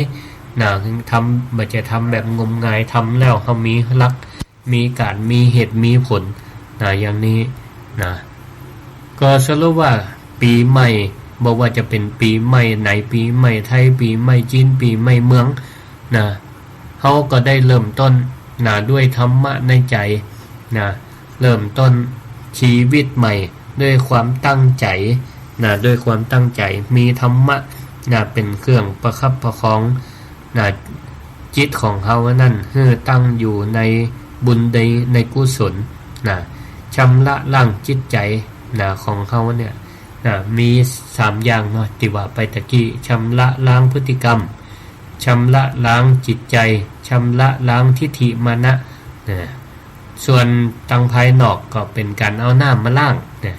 นะ ทำ บ่ใจ้ทำแบบงมงาย ทำแล้วเฮามีหลัก มีก๋าน มีเหตุ มีผลนะ อย่างนี้นะ ก็สรุปว่าปี๋ใหม่ บ่ว่าจะเป๋นปี๋ใหม่ไหน ปี๋ใหม่ไทย ปี๋ใหม่จีน ปี๋ใหม่เมืองนะ เฮาก็ได้เริ่มต้นนะ ด้วยธรรมะในใจ๋นะ เริ่มต้นชีวิตใหม่ด้วยความตั้งใจ๋นะ ด้วยความตั้งใจ๋ มีธรรมะนะ เป๋นเครื่องประคับประคองนะ จิตของเฮานั้นหื้อตั้งอยู่ในบุญ ใน ในกุศลนะ ชำระล้างจิตใจ๋นะ ของเฮาเนี่ยนะ มีสามอย่างเนาะ ตี้ว่าไปตะกี้ ชำระล้างพฤติกรรม ชำระล้างจิตใจ๋ ชำระล้างทิฏฐิมานะนะ ส่วนตางภายนอกก็เป๋นก๋านเอาน้ำมาล้างนะ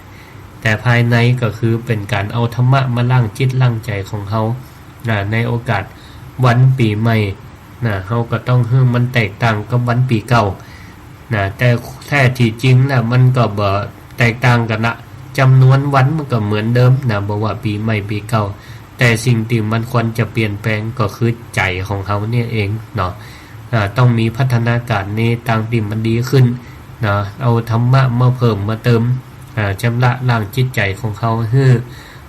แต่ภายในก็คือเป๋นก๋านเอาธรรมะมาล้างจิตล้างใจ๋ของเฮานะ ในโอกาสวันปี๋ใหม่นะ เฮาก็ต้องหื้อมันแตกต่างกับวันปี๋เก่านะ แต่แท้ตี้จริงแล้วมันก็บ่แตกต่างกั๋นละ จ๋ำนวนวันมันก็เหมือนเดิมนะ บ่ว่าปี๋ใหม่ปี๋เก่า แต่สิ่งตี้มันควรจะเปลี่ยนแปลงก็คือใจ๋ของเฮาเนี่ยเองเนาะ อ่า ต้องมีพัฒนาก๋ารในตางตี้มันดีขึ้นนะ เอาธรรมะมาเพิ่มมาเติม อ่า ชำระล้างจิตใจ๋ของเฮาหื้อ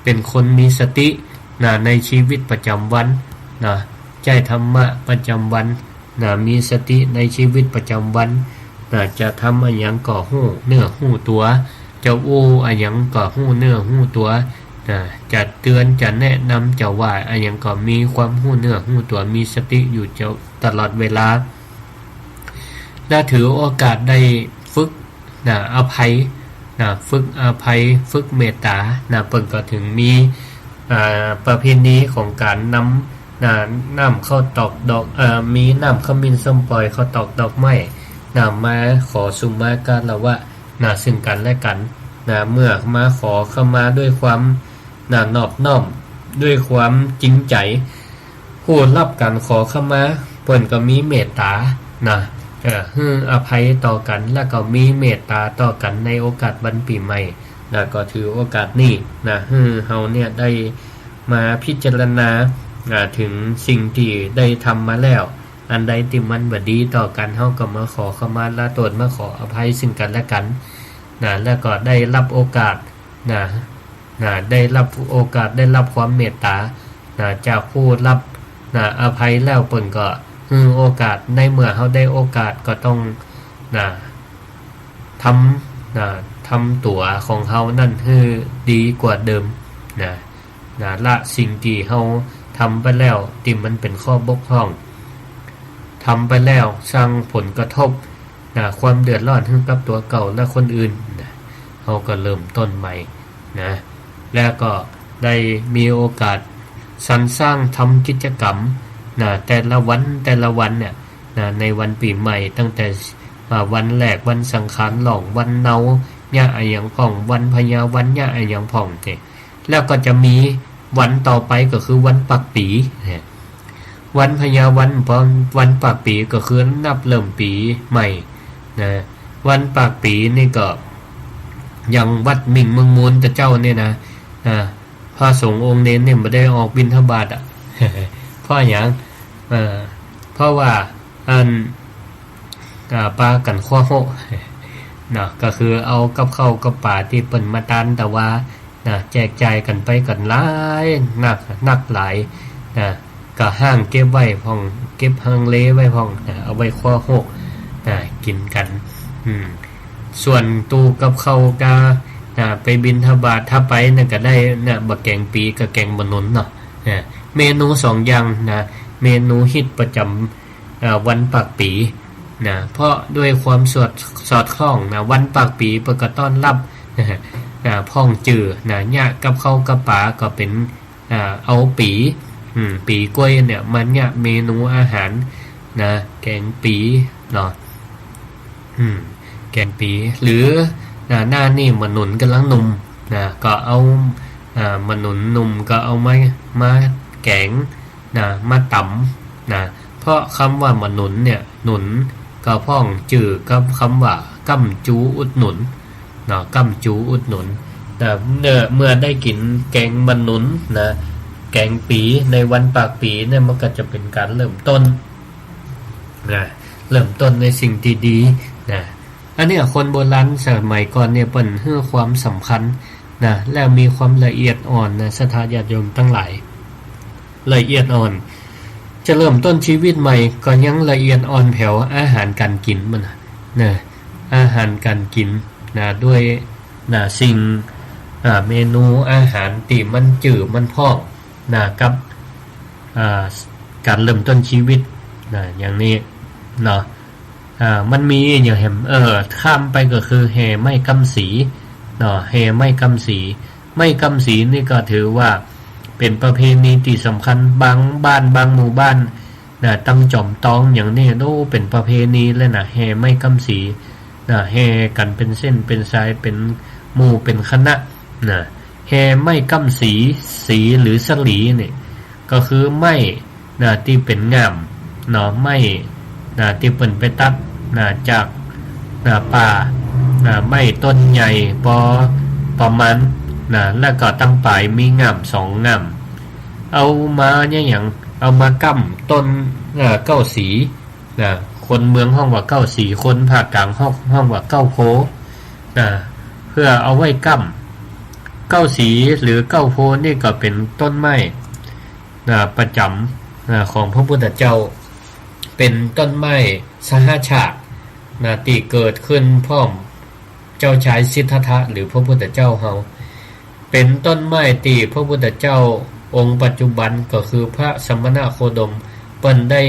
เป๋นคนมีสตินะ ในชีวิตประจ๋ำวันนะ ใจ๊ธรรมะประจ๋ำวันนะ มีสติในชีวิตประจ๋ำวันนะ จะทำอะหยังก็ฮู้เนื้อฮู้ตั๋ว จะอู้อะหยังก็ฮู้เนื้อฮู้ตั๋วนะ จะเตื๋อน จะแนะนำ จะว่าอะหยังก็มีความฮู้เนื้อฮู้ตั๋ว มีสติอยู่เจ้าตลอดเวลา และถือโอกาสได้ฝึกนะ อภัยนะ ฝึกอภัย ฝึกเมตต๋านะ เปิ้นก็ถึงมี อ่า ประเพณีของก๋านนำ นะ น้ำข้าวตอกดอก เอ่อ มีน้ำขมิ้นส้มป่อย ข้าวตอกดอกไม้นะ มาขอสุมาคารวะนะ ซึ่งกั๋นและกั๋นนะ เมื่อมาขอขมาด้วยความนะ นอบน้อม ด้วยความจริงใจ๋ ผู้ฮับก๋านขอขมา เปิ้นก็มีเมตต๋านะ เอ่อ หื้ออภัยต่อกั๋น แล้วก็มีเมตต๋าต่อกั๋นในโอกาสวันปี๋ใหม่นะ ก็ถือโอกาสนี้นะ หื้อเฮาเนี่ยได้มาพิจารณา อ่า ถึงสิ่งตี้ได้ทำมาแล้ว อันใดตี้มันบ่ดีต่อกั๋น เฮาก็มาขอขมาลาโต้ษ มาขออภัยซึ่งกั๋นและกั๋นนะ แล้วก็ได้ฮับโอกาสนะ นะ ได้ฮับโอกาส ได้ฮับความเมตต๋านะ จากผู้ฮับนะ อภัยแล้ว เปิ้นก็หื้อโอกาส ในเมื่อเฮาได้โอกาสก็ต้องนะ ทำนะ ทำตั๋วของเฮานั้นหื้อดีกว่าเดิมนะ นะ ละสิ่งตี้เฮาทำไปแล้ว ตี้มันเป๋นข้อบกพร่อง ทำไปแล้วสร้างผลกระทบนะ ความเดือดร้อนหื้อกับตั๋วเก่าและคนอื่นนะ เฮาก็เริ่มต้นใหม่นะ แล้วก็ได้มีโอกาสสรรสร้างทำกิจกรรมนะ แต่ละวัน แต่ละวันเนี่ยนะ ในวันปี๋ใหม่ ตั้งแต่ อ่า วันแรก วันสังขารหล่อง วันเนา เยียะอะหยังพ่อง วันพญาวัน เยียะอะหยังพ่อง นี่ แล้วก็จะมีวันต่อไปก็คือวันปากปี๋ เนี่ย วันพญาวัน พอวันปากปี๋ก็คือนับเริ่มปี๋ใหม่นะ วันปากปี๋นี่ก็ อย่างวัดมิ่งเมืองมูลตะเจ้าเนี่ยนะ อ่า พระสงฆ์องค์เณรเนี่ยบ่ได้ออกบิณฑบาตอะ เพราะอะหยัง เอ่อ เพราะว่า อัน อ่า ปากั๋นครัวโฮะ เนาะ ก็คือเอากับข้าวกับป๋าตี้เปิ้นมาตานตะวา นะ แจกจ่ายกั๋นไปกั๋นหลายนัก นักหลาย นะ ก็ห้างเก็บไว้พ่อง เก็บฮังเลไว้พ่อง นะ เอาไว้ครัวโฮะ นะ กิ๋นกั๋น อืม ส่วนตู้กับข้าวกา นะ ไปบิณฑบาต ถ้าไปนั่นก็ได้ นะ บ่าแก๋งปี๋กับแก๋งบ่าหนุนเนาะ นะ เมนูสองอย่าง นะ เมนูฮิตประจ๋ำ อ่า วันปากปี๋นะ เพราะด้วยความสอด สอดคล้องนะ วันปากปี๋เปิ้นก็ต้อนรับ อ่า พ่องจื้อนะ เยียะกับข้าวกับป๋าก็เป๋น อ่า เอาปี๋ อืม ปี๋ก๊วยเนี่ย มาเยียะเมนูอาหารนะ แกงปี๋เนาะ อืม แกงปี๋ หรือ อ่า หน้านี่หมากหนุนก่ำลังหนุ่มนะ ก็เอา อ่า หมากหนุนหนุ่มก็เอามา มาแกง นะ มาต๋ำนะ เพราะกำว่าหมากหนุนเนี่ย หนุนก็พ่องจื้อกับกำว่าก้ำจูอุดหนุนเนาะ ก้ำจูอุดหนุน แต่เมื่อ เมื่อได้กิ๋นแกงหมากหนุนนะ แกงปี๋ในวันปากปี๋เนี่ย มันก็จะเป๋นก๋านเริ่มต้นนะ เริ่มต้นในสิ่งดีๆ นะ อันเนี้ยคนโบราณสมัยก่อนเนี่ยเปิ้นหื้อความสำคัญนะ และมีความละเอียดอ่อนนะ ศรัทธาญาติโยมตังหลาย ละเอียดอ่อน จะเริ่มต้นชีวิตใหม่ก็ยังละเอียดอ่อนแผวอาหารก๋านกิ๋นมันนะ นะ อาหารก๋านกิ๋นนะ ด้วยนะ สิ่ง อ่า เมนูอาหารตี้มันจื้อมันพ่องนะ กับ อ่า ก๋านเริ่มต้นชีวิตนะ อย่างนี้เนาะ อ่า มันมีอย่างแหม เออ ข้ามไปก็คือแห่ไม้ก้ำสี๋เนาะ แห่ไม้ก้ำสี๋ ไม้ก้ำสี๋นี่ก็ถือว่าเป๋นประเพณีตี้สำคัญ บางบ้านบางหมู่บ้านนะ ตังจ๋อมตองอย่างนี้ โอ้ เป๋นประเพณีเลยนะ แห่ไม้ก้ำสี๋นะ แห่กั๋นเป๋นเส้นเป๋นสาย เป๋นหมู่เป๋นคณะนะ แห่ไม้ก้ำสี๋ สี๋หรือสะหลีนี่ ก็คือไม้นะ ตี้เป๋นง่ามเนาะ ไม้นะ ตี้เปิ้นไปตัดนะ จากนะ ป่านะ ไม้ต้นใหญ่ปอประมาณนะ แล้วก็ตังป๋ายมีง่ามสองง่าม เอามาเนี่ยหยัง เอามาก้ำต้น เอ่อ เก๊าสี๋นะ คนเมืองฮ้องว่าเก๊าสี๋ คนภาคกลางฮ้อง ฮ้องว่าเก๊าโพธิ์นะ เพื่อเอาไว้ก้ำ เก๊าสี๋หรือเก๊าโพธิ์นี่ก็เป๋นต้นไม้ นะ ประจ๋ำ นะ ของพระพุทธเจ้า เป๋นต้นไม้สหัชชาติ นะ ตี้เกิดขึ้นพร้อมเจ้าชายสิทธัตถะ หรือพระพุทธเจ้าเฮา เป๋นต้นไม้ตี้พระพุทธเจ้าองค์ปัจจุบันก็คือพระสมณโคดม เปิ้นได้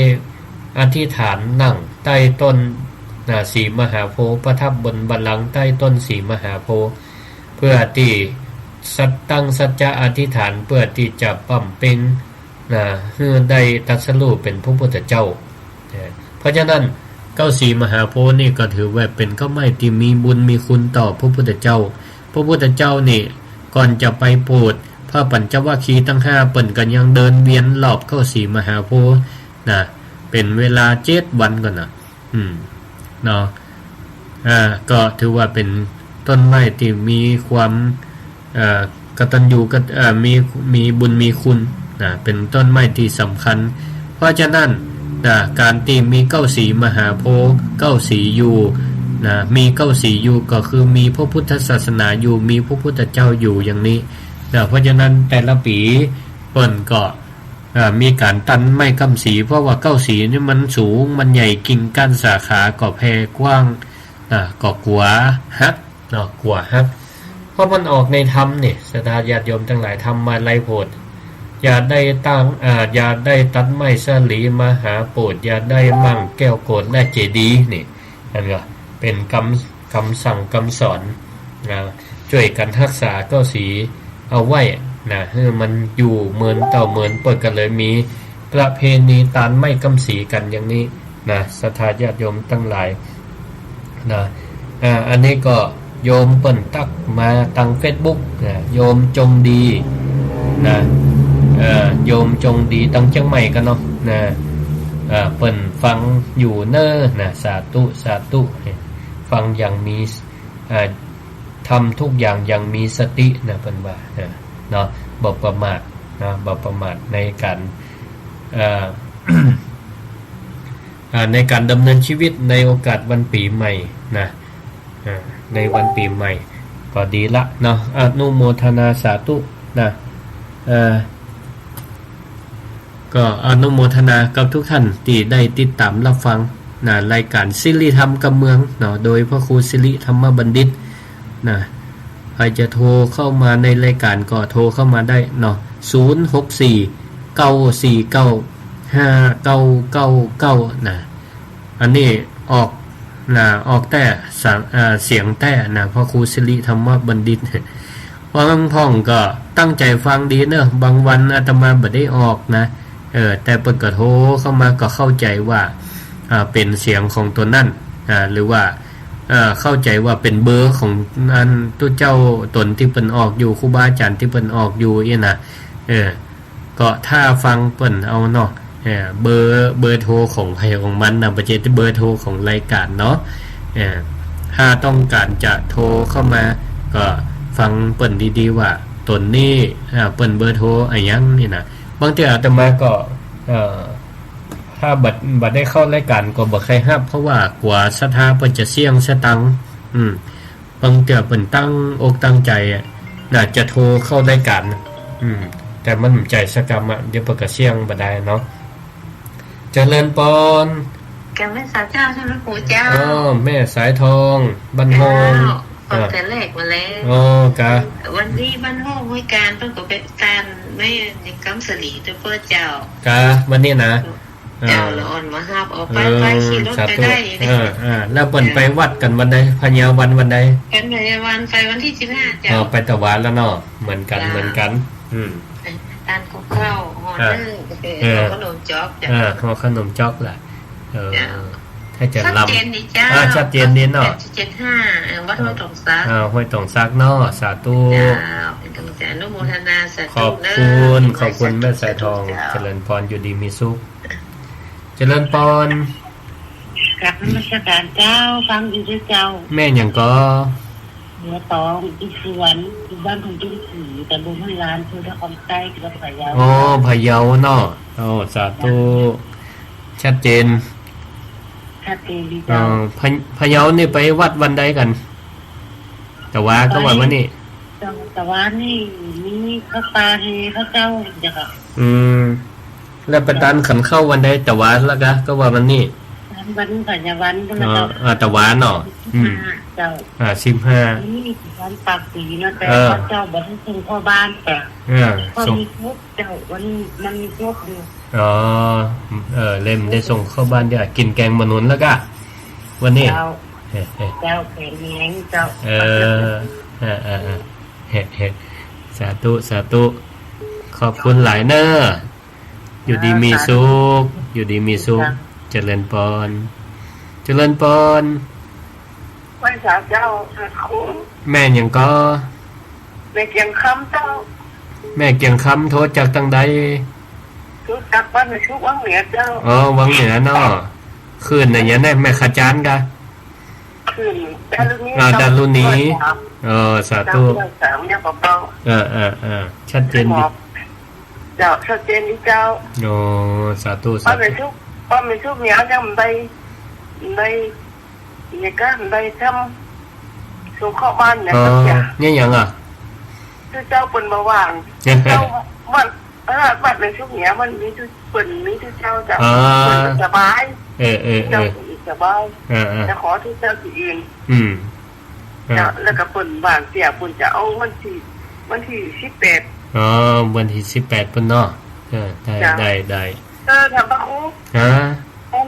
อธิษฐานนั่งใต้ต้น นะ สีมหาโพธิ์ ประทับบนบัลลังก์ใต้ต้นสีมหาโพธิ์ เพื่อตี้สัตย์ ตั้งสัจจะอธิษฐานเพื่อตี้จะบำเพ็ญ นะ หื้อได้ตรัสรู้เป๋นพระพุทธเจ้า นะ เพราะฉะนั้นเก๊าสี๋มหาโพธิ์นี่ก็ถือว่าเป๋นเก๊าไม้ตี้มีบุญมีคุณต่อพระพุทธเจ้า พระพุทธเจ้านี่ก่อนจะไปโปรดพระปัญจวัคคีย์ตังห้า เปิ้นก็ยังเดินเวียนรอบเก๊าสี๋มหาโพธิ์นะ เป๋นเวลาเจ็ดวันก่อนนะ อืม เนาะ อ่า ก็ถือว่าเป๋นต้นไม้ตี้มีความ เอ่อ กตัญญูกต- เอ่อ มี มีบุญมีคุณนะ เป๋นต้นไม้ตี้สำคัญ เพราะฉะนั้นนะ ก๋านตี้มีเก๊าสี๋มหาโพธิ์ เก๊าสี๋อยู่นะ มีเก๊าสี๋อยู่ก็คือมีพระพุทธศาสนาอยู่ มีพระพุทธเจ้าอยู่อย่างนี้นะ เพราะฉะนั้นแต่ละปี๋เปิ้นก็ อ่า มีก๋านตัดไม้ก้ำสี๋ เพราะว่าเก๊าสี๋นี่มันสูง มันใหญ่ กิ่งก้านสาขาก็แผ่กว้าง อ่า ก็กั๋วหักเนาะ กั๋วหัก เพราะมันออกในธรรมนี่ ศรัทธาญาติโยมตังหลาย ธรรมาลัยโพธิ์ อย่าได้ตั้ง อ่า อย่าได้ตัดไม้สะหลีมหาโพธิ์ อย่าได้มั่งแก้วโกศและเจดีย์นี่ นั่นก็เป๋นกำ กำสั่งกำสอนนะ จ้วยกั๋นฮักษาเก๊าสี๋เอาไว้นะ หื้อมันอยู่เมินเต้าเมิน เปิ้นก็เลยมีประเพณีตัดไม้ก้ำสี๋กั๋นอย่างนี้นะ ศรัทธาญาติโยมตังหลายนะ อ่า อันนี้ก็โยมเปิ้นตั๊กมาตางเฟซบุ๊กนะ โยมจงดีนะ เอ่อ โยมจงดีตางเจียงใหม่กั๋นเนาะนะ เอ่อ เปิ้นฟังอยู่เน้อนะ สาธุ สาธุ ฟังอย่างมี อ่า ทำทุกอย่างอย่างมีสตินะ เปิ้นว่านะ เนาะ บ่ประมาทนะ บ่ประมาทในก๋าน เอ่อ อ่า ในก๋านดำเนินชีวิตในโอกาสวันปี๋ใหม่นะ อ่า ในวันปี๋ใหม่ก็ดีละเนาะ อนุโมทนาสาธุนะ เอ่อ ก็อนุโมทนากับทุกท่านตี้ได้ติดต๋ามรับฟังนะ รายก๋านสิริธรรมกำเมืองเนาะ โดยพระครูสิริธรรมบัณฑิตนะ ใผจะโทรเข้ามาในรายก๋านก็โทรเข้ามาได้เนาะ ศูนย์หกสี่ เก้าสี่เก้า ห้าเก้าเก้าเก้า นะ อันนี้ออก นะ ออกแต๊สาม เอ่อ เสียงแต๊นะ พระครูสิริธรรมบัณฑิต บางพ่องก็ตั้งใจ๋ฟังดีเนอะ บางวันอาตมาบ่ได้ออกนะ เออ แต่เปิ้นก็โทรเข้ามาก็เข้าใจ๋ว่า อ่า เป๋นเสียงของตั๋วนั้น อ่า หรือว่า เอ่อ เข้าใจ๋ว่าเป๋นเบอร์ของอันตุ๊เจ้าต๋นตี้เปิ้นออกอยู่ ครูบาอาจ๋ารย์ตี้เปิ้นออกอยู่อี้นะ เออ ก็ถ้าฟังเปิ้นเอาเนาะ เออ เบอร์ เบอร์โทรของใผของมันนะ บ่ใจ้เบอร์โทรของรายก๋านเนาะ เออ ถ้าต้องก๋านจะโทรเข้ามา ก็ฟังเปิ้นดีๆ ว่าต๋นนี้ อ่า เปิ้นเบอร์โทรอะหยังนี่นะ บางเตื้ออาตมาก็ เอ่อ ถ้าบ่ บ่ได้เข้ารายก๋านก็บ่ใค่ฮับ เพราะว่ากั๋วศรัทธาเปิ้นจะเสี้ยงสตางค์ อืม บางเตื้อเปิ้นตั้งอกตั้งใจ๋อะ น่าจะโทรเข้ารายก๋าน อืม แต่มันบ่ใจ้สักกำอะ เดี๋ยวเปิ้นก็เสี้ยงบ่ได้เนาะ เจริญปอน กราบนมัสก๋านเจ้า เจ้าหลวงปู่เจ้า อ๋อ แม่สายทอง บ้านฮ้อง เจ้า ฟัง อ่า แต่แรกมาแล้ว อ๋อ กะ วันนี้บ้านฮ้องห้วยการ เปิ้นก็ไปต้านแม่ยังกำสลีตัวเปิ้นเจ้า กะ วันนี้นะ เจ้า อ่า ละอ่อนมาฮับ ออกไป เออ ไปขี่รถ สาธุ ไปได้ เออ อ่า แล้วเปิ้นไปวัดกั๋นวันใด พญาวันวันใด เปิ้นพญาวันไปวันตี้สิบห้าเจ้า อ๋อ ไปตะหวานแล้วเนาะ เหมือนกั๋น เจ้า เหมือนกั๋น อืม ต้านข้าวเจ้า ห่อ อ่า นึ่ง เออ ห่อขนมจ๊อกเจ้า อ่า ห่อขนมจ๊อกแหละ เออ เจ้า ถ้าจะ ชัดเจนดีเจ้า อ่า ชัดเจนดีเนาะ เจ็ดห้า เออ วัดห้วยตงซัก อ่า ห้วยตงซักเนาะ สาธุ เจ้า เป็นกำลังใจ อนุโมทนา สาธุ ขอบคุณ เนอะ ขอบคุณแม่สายทอง สาธุเจ้า เจริญปอน อยู่ดีมีสุข เจริญปอน กราบนมัสก๋านเจ้า ฟังอยู่เจ้า แม่หยังก่อ บัวตอง อยู่สุวรรณ อยู่บ้านทุ่งตุ้งสี ตำบลห้วยลาน อำเภอนครไซย จังหวัดพะเยา อ๋อ พะเยาเนาะ อ๋อ สาธุ ชัดเจน ชัดเจนดี อ๋อ เจ้า พะ- พะเยานี่ไปวัดวันใดกั๋น ตะหวาก็ว่าวันนี้ ตะหวานี่มีพระปาเฮพระเจ้าเจ้า อืม แล้วไปต้านขันข้าววันใด ตะหวาแล้วกะ ก็ว่าวันนี้ วันพญาวัน อ๋อ อ่า ตะหวาเนาะ อืม เจ้า อ่า สิบห้า นี่วันปากปีนะ แต่ เออ พระเจ้าบ่ได้ส่งเข้าบ้าน แต่ เออ ก็ ส่ง มีครบเจ้า วันนี้มันมีครบอยู่ อ๋อ เออ เล่มได้ส่งเข้าบ้านเดี๋ยว กิ๋นแกงมะนุนแล้วกะ วันนี้ เจ้า เฮ้ เฮ้ เจ้า แข็งแรงเจ้า เออ เออ เออ เออ เฮ้ เฮ้ สาธุ สาธุ ขอบคุณหลายเน้อ อยู่ดีมีสุข อยู่ดีมีสุข เจริญปอน เจริญปอน ไหว้สาเจ้า พระคุณ แม่หยังก่อ แม่เกียงคำเจ้า แม่เกียงคำ โทรจากตางใด โทรจากบ้านแม่ชุกวังเหนือเจ้า อ๋อ วังเหนือเนาะ คลื่นอะหยังนะ แม่ขจานกะ คลื่นดารุณี อ่า เจ้า ดารุณี ร้อยสาม เออ สาธุ เจ้า ร้อยสาม เนี่ยเบาๆ เออ เออ เออ ชัดเจนดี เจ้า ชัดเจนดีเจ้า อ๋อ สาธุ สาธุ บ้านแม่ชุก บ้านแม่ชุกเนี่ยยังบ่ได้ บ่ได้ เนี่ยก็บ่ได้ทำส่งเข้าบ้านเนี่ย อ๋อ ครับเนี่ย เนี่ยหยังอะ คือเจ้าเปิ้นบ่ว่าง เจ้าวัด พระราชวัดในชุกเนี่ยมันมีตุ๊ เปิ้นมีตุ๊เจ้าเจ้า อ๋อ เปิ้นสบาย เออ เออ เออ เจ้าเปิ้นสบาย เออ เออ จะขอตุ๊เจ้าตี้อื่น อืม เจ้า อ่า แล้วก็เปิ้นว่างเตี้ย เปิ้นจะเอาวันตี้ วันตี้สิบแปด อ๋อ วันตี้สิบแปดปู้นเนาะ เออ ได้ เจ้า ได้ ได้ เออ ถามพระครู ฮะ อัน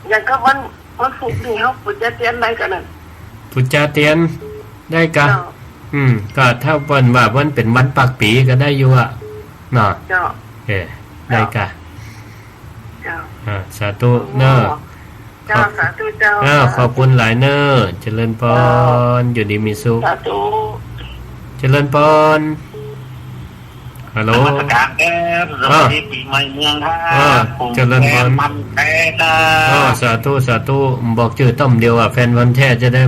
อย่างกับวัน วันศุกร์นี่เฮาปู๋จาเตียนได้กั๋นน่ะ ปู๋จาเตียนได้กะ เจ้า อืม ก็ถ้าเปิ้นว่ามันเป๋นวันปากปี๋ก็ได้อยู่อะ เนาะ เจ้า เออ ได้กะ เจ้า อ่า สาธุเน้อ เจ้า ขอบ สาธุเจ้า อ่า ขอบคุณหลายเน้อ เจริญปอน เจ้า อยู่ดีมีสุข สาธุ เจริญปอน ฮัลโหล นมัสการครับ สวัสดีปีใหม่เมืองครับ อ่า ผม เจริญพร แฟนพันธุ์แท้ครับ อ่า สาธุ สาธุ บอกจื้อต้ำเดียวอะ แฟนพันธุ์แท้จะได้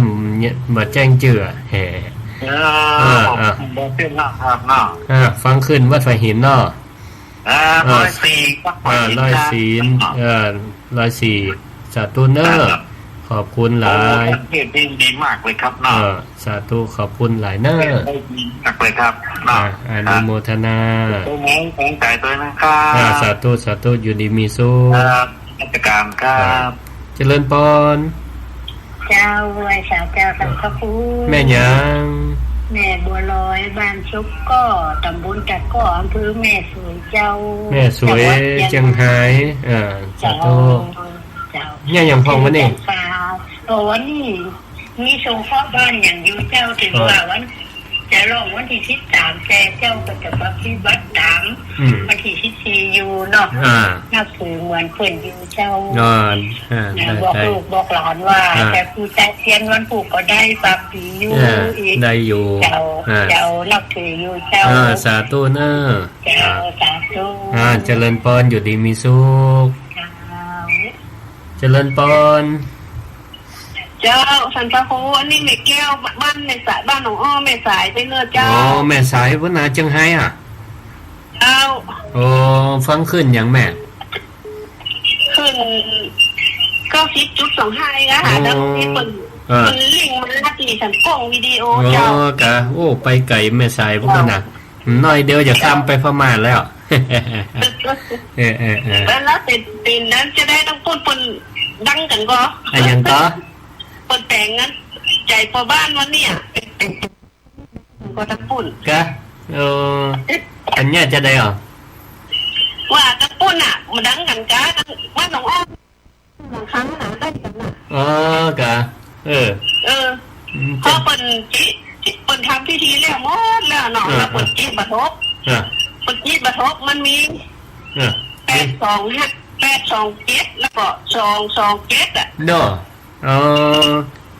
บ่แจ้งจื้ออะ แหม เออ อ่า ผม อ่า บอกจื้อนะครับเนาะ อ่า ฟังขึ้นวัดฝายหินเนาะ อ่า อ่า ร้อยสี่ครับ อ่า ร้อยสี่ เออ ร้อยสี่ สาธุเน้อ ครับ ขอบคุณหลาย โอ้ ท่านเทศน์นี่ดีมากเลยครับเนาะ เออ สาธุ ขอบคุณหลายเน้อ เทศน์ได้ดีมากเลยครับเนาะ อ่า อนุโมทนา ครับ เป็นไง ตั้งใจด้วยนะครับ อ่า สาธุ สาธุ อยู่ดีมีสุข ครับ นมัสการครับ ครับ เจริญปอน เจ้า ไหว้สาเจ้า ท่านพระครู แม่หยัง แม่ บัวลอย บ้านซบก้อ ต๋ำบลตะก้อ อำเภอแม่สวยเจ้า แม่สวย จังหวัดเจียง เจียงฮาย อ่า สาธุ เจ้า เจ้า เนี่ยอย่างพ่องวะนี่ เจ้า อ๋อ วันนี้ มีสงเคราะห์บ้านอย่างอยู่เจ้า ถือ อ๋อ ว่าวัน จะลองวันตี้สิบสาม แต่เจ้าก็จะปฏิบัติต๋าม อืม วันตี้สิบสี่อยู่เนาะ อ่า นับถือเหมือนเปิ้นอยู่เจ้า อ่า อ่า นะ ได้ บอก ได้ ลูกบอกหลานว่า อ่า จะกูจะเตียนวันพูกก็ได้ ปากปีอยู่ อ่า อีก ได้อยู่ เจ้า อ่า เจ้า นับถืออยู่เจ้า อ่า สาธุเนอะ เจ้า ครับ สาธุ อ่า เจริญปอน อยู่ดีมีสุข เจ้า เจริญปอน เจ้า สันพระครู อันนี้แม่แก้ว บ้านแม่สาย บ้านหนองอ้อ แม่สายไปเนอะเจ้า อ๋อ แม่สาย พุ้นนา เจียงฮายอ่ะ เจ้า โอ้ ฟังคลื่นหยังแม่ คลื่น เก้าสิบจุดสองห้า เองอะค่ะ โอ้ แล้วที่เปิ้น เออ เปิ้นลิงก์มาที่สันกล้องวิดีโอ อ๋อ เจ้า กะ โอ้ ไปไก๋แม่สายพุ้นนา เจ้า น้อยเดียวจะข้ามไปพม่าแล้ว เออ เออ เออ แล้ว แล้วเป๋น เป๋นนั้นจะได้ต้องพูดเปิ้นดังกั๋นก่อ อะหยังก่อ เปิ้นแต่งงานใจ๋ปอบ้านวันเนี้ย ก็ต้องพูด กะ เออ อันเนี้ยจะได้เหรอ ว่าต้องพูดน่ะ มันดังกั๋นกะ บ้านหนองอ้อ หลังคาหลังได้กั๋นน่ะ อ๋อ กะ เออ เออ อืม เพราะเปิ้นจิ เปิ้นทำพิธีแล้วหมดแล้วเนาะ อ่า แล้วเปิ้นจิบ่าทบ อ่า เปิ้นจิบ่าทบ มันมี อ่า แปดสองห้า แปดสองเจ็ด แล้วก็สองสองเจ็ด อ่ะ เนาะ อ๋อ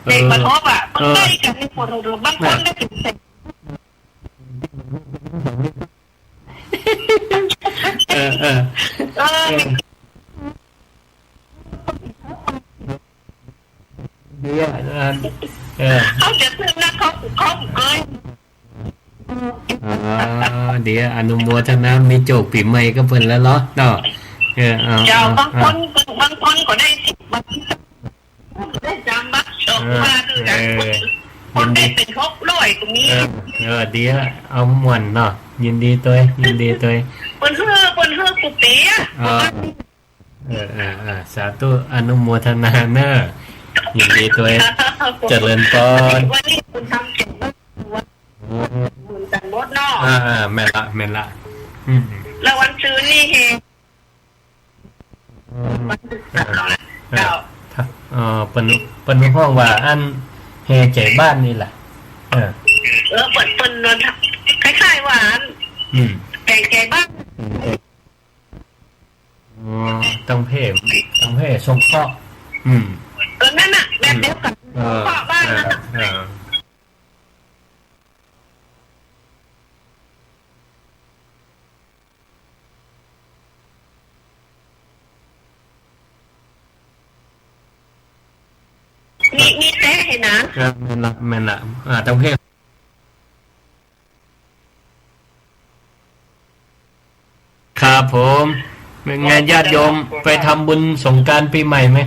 เออ เด็กบ่าทบอ่ะ เออ มันใกล้กั๋นนี่ ปวดหัว บางคนได้ถึงเจ็ด เออ เออ เออ เออ เดี๋ยว เออ เขาจะซื้อนะ เขา เขาเกย อ๋อ เดี๋ยวอนุโมทนา มีโจคปี๋ใหม่กับเปิ้นแล้วเนาะ เนาะ เออ เอา เจ้า เอา บางคน เอา บางคนก็ได้สิบ บาท ได้สามบาท สองบาท เออ คือกั๋น เออ คนได้เป๋นหกร้อยก็มี เออ เออ เดี๋ยวเอาม่วนเนาะ ยินดีตวย ยินดีตวย เปิ้นหื้อ เปิ้นหื้อกู้ปี๋อะ อ๋อ เออ เออ เออ สาธุ อนุโมทนาเนอะ ยินดีตวย เจริญปอน วันนี้คุณทำเก่งมาก บุญตังหมดเนาะ อ่า อ่า แม่นละ แม่นละ อืม แล้ววันซืนนี่เฮ เออ เจ้า เออ เปิ้น เปิ้นฮ้องว่าอันแห่ใจ๋บ้านนี่แหละ เออ เออ เปิ้น เปิ้นคล้ายๆ ว่าอัน อืม แห่ใจ๋บ้าน อ๋อ ตังแผ่ ตังแผ่สงเคราะห์ อืม เออ นั่นน่ะ แบบเดียวกั๋น อืม เออ สงเคราะห์บ้านนั่นน่ะ เออ เออ มี มีแต๊เหรอนะ ครับ แม่นละ แม่นละ อ่า ตังแผ่ ครับผม เป็นไงญาติโยม ไปทำบุญสงกรานต์ปีใหม่ไหม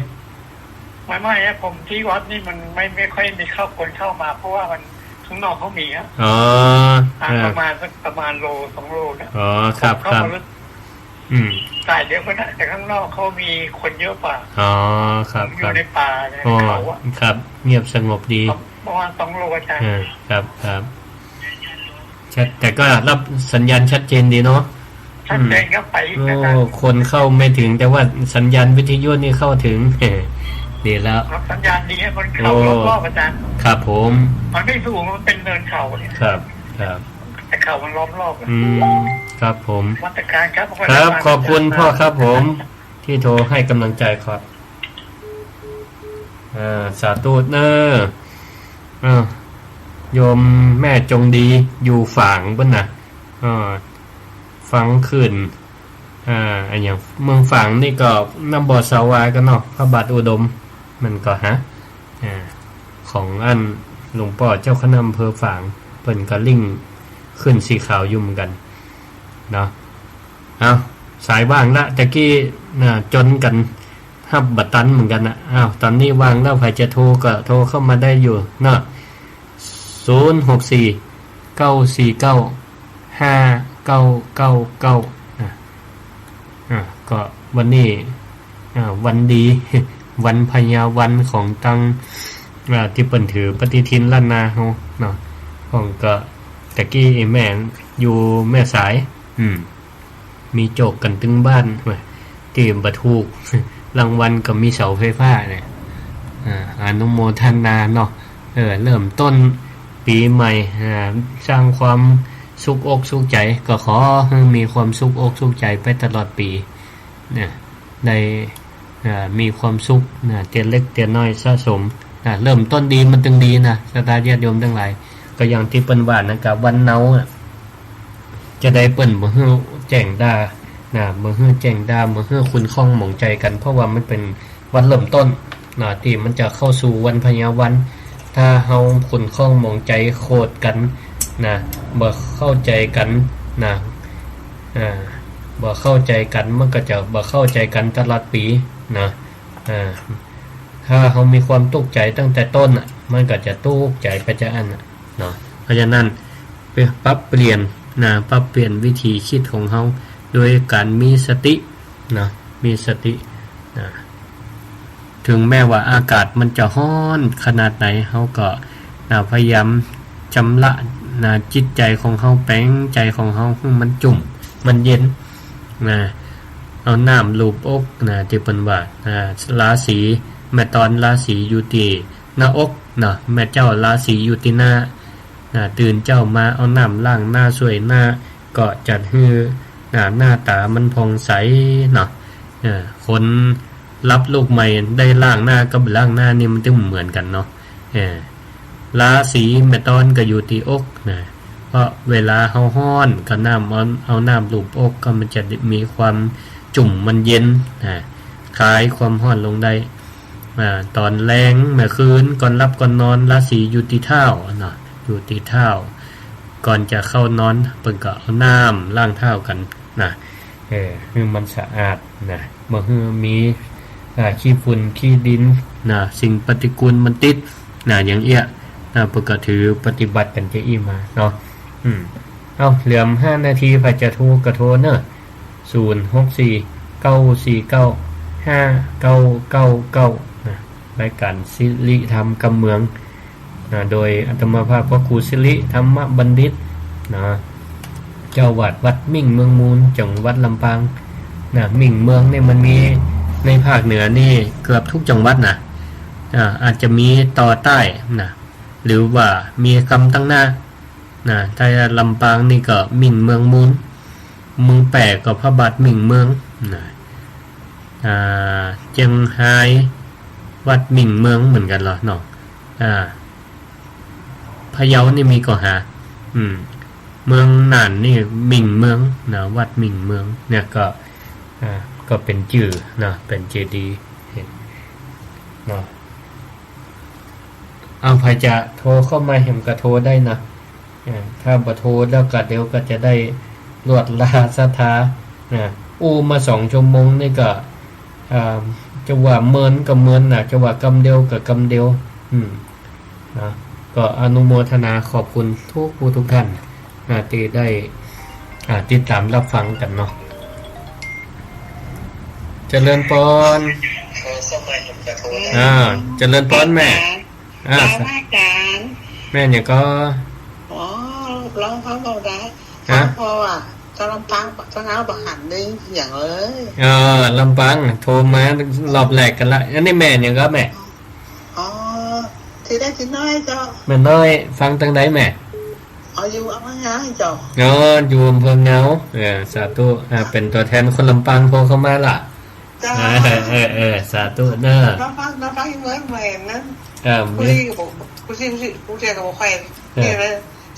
ไม่ ไม่ครับ ผมที่วัดนี่มันไม่ ไม่ค่อยมีเข้า คนเข้ามา เพราะว่ามันข้างนอกเขามีครับ อ๋อ อ่า อ่า ประมาณสัก ประมาณโลสองโลนะ อ๋อ ครับ ผมเข้า ครับ มาลึก อืม สายเดียวกันนะ แต่ข้างนอกเขามีคนเยอะกว่า อ๋อ ครับ ผมอยู่ ครับ ในป่าใน อ๋อ เขาอะ ครับ เงียบสงบดี ประมาณสองโล อาจารย์ เออ ครับ ครับ ชัด แต่ก็รับสัญญาณชัดเจนดีเนาะ ชัดเจนครับ อืม ไปอีกนะครับ โอ้ คนเข้าไม่ถึง แต่ว่าสัญญาณวิทยุนี่เข้าถึง ดีแล้ว ครับ สัญญาณดีครับ มันเขา โอ้ รอบๆ อาจารย์ ครับผม มันไม่สูง มันเป็นเนินเขาเนี่ย ครับ ครับ แต่เขามันล้อมรอบอะ อืม ครับผม มาตรการครับ ครับ ขอบคุณพ่อครับผม ที่โทรให้กำลังใจครับ อ่า สาธุเนอะ อ่า โยมแม่จงดี อยู่ฝางปุ้นนะ อ่า ฟังขึ้น อ่า อะหยัง เมืองฝางนี่ก็น้ำบ่อสาวาก็เนาะ พระบาทอุดม มันก็ฮะ อ่า ของอันหลวงป้อเจ้าคณะอำเภอฝาง เปิ้นก็ลิงก์ขึ้นสีขาวอยู่เหมือนกัน เนาะ เอา สายว่างละ ตะกี้น่ะ จนกั๋นฮับบ่ตันเหมือนกั๋นนะ เอา ต๋อนนี้ว่างแล้ว ใผจะโทรก็โทรเข้ามาได้อยู่เนาะ ศูนย์หกสี่ เก้าสี่เก้า ห้าเก้าเก้าเก้า นะ อ่า ก็วันนี้ อ่า วันดี วันพญาวันของตัง อ่า ตี้เปิ้นถือปฏิทินล้านนาเฮาเนาะ พ่องก็ ตะกี้ไอ้แม่อยู่แม่สาย อืม มีโจกกั๋นตึงบ้าน ตี้บ่ถูกรางวัลก็มีเสาไฟฟ้าเนี่ย อ่า อนุโมทนาเนาะ เออ เริ่มต้นปี๋ใหม่ อ่า สร้างความสุขอกสุขใจ๋ ก็ขอหื้อมีความสุขอกสุขใจ๋ไปตลอดปี๋ เนี่ย ได้ อ่า มีความสุขนะ เตียเล็กเตียน้อยสะสมนะ เริ่มต้นดีมันตึงดีนะ ศรัทธาญาติโยมตังหลาย ก็อย่างตี้เปิ้นว่านะ กาวันเนาอะ จาใดเปิ้นบ่หื้อแจ้งด่านะ บ่หื้อแจ้งด่า บ่หื้อขุ่นข้องหมองใจ๋กั๋น เพราะว่ามันเป๋นวันเริ่มต้นนะ ตี้มันจะเข้าสู่วันพยาวัน ถ้าเฮาขุ่นข้องหมองใจ๋โขดกั๋นนะ บ่เข้าใจ๋กั๋นนะ อ่า บ่เข้าใจ๋กั๋น มันก็จะบ่เข้าใจ๋กั๋นตลอดปี๋นะ อ่า ถ้าเฮามีความตุ๊กใจ๋ตั้งแต่ต้นน่ะ มันก็จะตุ๊กใจ๋ไปจาอั้นน่ะเนาะ เพราะฉะนั้น ปรับเปลี่ยนนะ ปรับเปลี่ยนวิธีคิดของเฮา โดยก๋านมีสตินะ มีสตินะ ถึงแม้ว่าอากาศมันจะฮ้อนขนาดไหน เฮาก็นะ พยายามชำระนะ จิตใจ๋ของเฮา แป๋งใจ๋ของเฮาหื้อมันจุ่ม มันเย็นนะ เอาน้ำลูบอกนะ ตี้เปิ้นว่านะ ราศีแม่ตอนราศีอยู่ตี้หน้าอกนะ แม่เจ้าราศีอยู่ตี้หน้านะ ตื่นเจ๊ามาเอาน้ำล้างหน้าส่วยหน้า ก็จะหื้อนะ หน้าต๋ามันผ่องใสเนาะ เออ คนรับลูกใหม่ได้ล้างหน้ากับบ่ล้างหน้านี่มันตึงเหมือนกั๋นเนาะ เออ ราศีแม่ตอนก็อยู่ตี้อกนะ เพราะเวลาเฮาฮ้อนก็น้ำ เอา เอาน้ำลูบอกก็มันจะมีความจุ่มมันเย็นนะ คลายความฮ้อนลงได้ อ่า ต๋อนแลงเมื่อคืนก่อนหลับก่อนนอน ราศีอยู่ตี้เท้าเนาะ อยู่ตี้เท้า ก่อนจะเข้านอนเปิ้นก็เอาน้ำล้างเท้ากั๋นนะ เออ หื้อมันสะอาดนะ บ่หื้อมี อ่า ขี้ฝุ่นขี้ดินนะ สิ่งปฏิกูลมันติดนะ อย่างเอี้ยนะ เปิ้นก็ถือปฏิบัติกั๋นจาอี้มาเนาะ อืม เอ้า เหลือห้านาที ใผจะโทรก็โทรเนาะ ศูนย์ หก สี่ เก้า สี่ เก้า ห้า เก้า เก้า เก้า นะ รายก๋านสิริธรรมกำเมือง นะ โดยอาตมาภาพพระครูสิริธรรมบัณฑิต นะ เจ้าอาวาสวัดมิ่งเมืองมูล จังหวัดลำปาง นะ มิ่งเมืองนี่มันมีในภาคเหนือนี่เกือบทุกจังหวัดนะ อ่า อาจจะมีต่อใต้นะ หรือว่ามีกำตังหน้า นะ ถ้าลำปางนี่ก็มิ่งเมืองมูล เมืองแป้ก็พระบาทมิ่งเมือง นะ อ่า เจียงฮายวัดมิ่งเมืองเหมือนกั๋นเหรอเนาะ อ่า พะเยานี่มีก่อหา อืม เมืองน่านนี่มิ่งเมืองนะ วัดมิ่งเมือง เนี่ยก็ อ่า ก็เป๋นจื้อนะ เป๋นเจดีย์เนาะ เอา ใผจะโทรเข้ามาแหมก็โทรได้นะ อ่า ถ้าบ่โทรแล้วก็เดี๋ยวก็จะได้ลวดลาศรัทธา อ่า อู้มาสองชั่วโมงนี่ก็ อ่า จะว่าเมินก็เมินนะ จะว่ากำเดียวก็กำเดียว อืม นะ ก็อนุโมทนาขอบคุณทุกผู้ทุกท่าน อ่า ตี้ได้ อ่า ติดต๋ามรับฟังกั๋นเนาะ เจริญปอน อ่า เจริญปอนแม่ อ่า แม่หยังก่อ อ๋อ ร้องเพลงก็ได้ ฮะ เพราะว่าตอนลำปางตอนนั้นบ่หันได้หยังเลย เออ ลำปางโทรมารอบแรกกั๋นละ อันนี้แม่หยังก่อแม่ อ๋อ ตี้ได้ตี้น้อยเจ้า แม่น้อย ฟังตังใดแม่ อ๋อ อยู่อำเภอเงาเจ้า อ๋อ อยู่อำเภอเงา เออ สาธุ อ่า เป๋นตั๋วแทนคนลำปางโทรเข้ามาละ เจ้า เออ เออ เออ สาธุเน้อ มาฟัง มาฟังเมืองใหม่นั้น เออ ผู้นี้ก็บอก ผู้นี้ ผู้นี้ ผู้นี้ก็บอกใคร เออ นี่เลย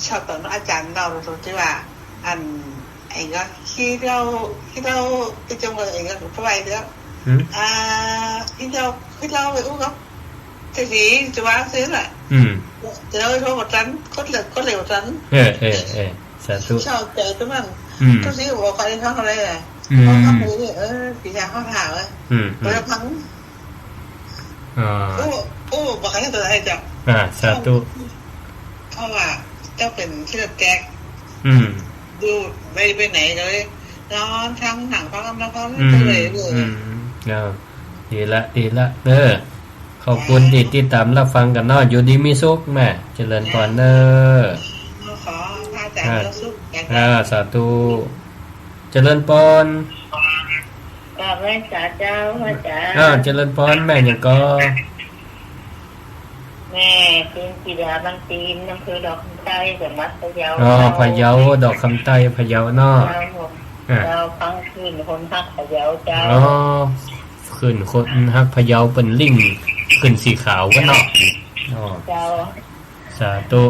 ชอบต๋อนอาจ๋ารย์เล่าตรงตี้ว่า อัน ไอ้ก็ขี้เหล้า ขี้เหล้า ไอ้จงเลย ไอ้ก็ผู้ไหวเด้อ หืม อ่า ขี้เหล้า ขี้เหล้าไปอู้กับ เศรษฐีจะวางซื้อน่ะ อืม เดี๋ยวโทรบ่ตัน กดเลย กดเลยบ่ตัน เออ เออ เออ สาธุ ชอบใจตรงนั้น อืม ทุกทีบอกใครฟังอะไรอ่ะ อืม เขาทำเลย เออ ปีชาเขาถามอ่ะ อืม อืม เออ ฟัง อ๋อ โอ้ โอ้ บอกใครตัวไหนจ้ะ อ่า สาธุ เพราะว่าเจ้าเป๋นที่แตก อืม ดูไป ไปไหนเลย นอนทั้งหนังฟังลำฟัง อืม เลยเลย อืม เอา ดีละ ดีละ เออ ขอบคุณตี้ติดต๋ามรับฟังกั๋นเนาะ อยู่ดีมีสุขแม่ เจริญปอนเน้อ ขอ พระอาจารย์ อ่า ยอดสุข จ้ะ อ่า สาธุ เจริญพร กราบไหว้สาเจ้า พระอาจารย์ อ่า เจริญพร แม่หยังก่อ แม่ จินจิรา มันตีน อำเภอดอกคำใต้ จังหวัดพะเยา อ๋อ เจ้า พะเยา ดอกคำใต้ พะเยาเนาะ เจ้า อ่า เจ้า ฟังคลื่นคนฮักพะเยาเจ้า อ๋อ คลื่นคนฮักพะเยา เปิ้นริ่งขึ้นสีขาวกั๋นเนาะ อ๋อ เจ้า สาธุ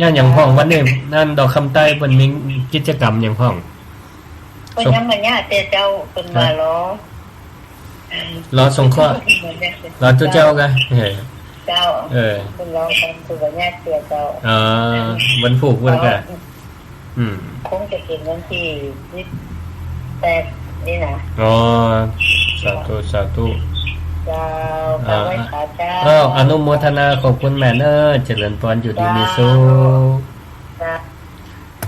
ย่านหยังพ่องวันนี้ นั่นดอกคำใต้เปิ้นมีกิจกรรมหยังพ่อง เปิ้นยังบ่ยาดเตื้อเจ้า เปิ้นว่ารอ รอสงเคราะห์ รอตุ๊เจ้ากะ เออ เจ้า เออ เปิ้นรอกัน เปิ้นบ่ยาดเตื้อเจ้า อ๋อ วันพูกวันกะ อืม คงจะเป๋นวันตี้ยี่สิบแปดนี่นะ อ๋อ สาธุ สาธุ เจ้า อ่า กราบไหว้สาเจ้า อ้าว อนุโมทนา ขอบคุณแม่เน้อ เจริญพร อยู่ดีมีสุข เจ้า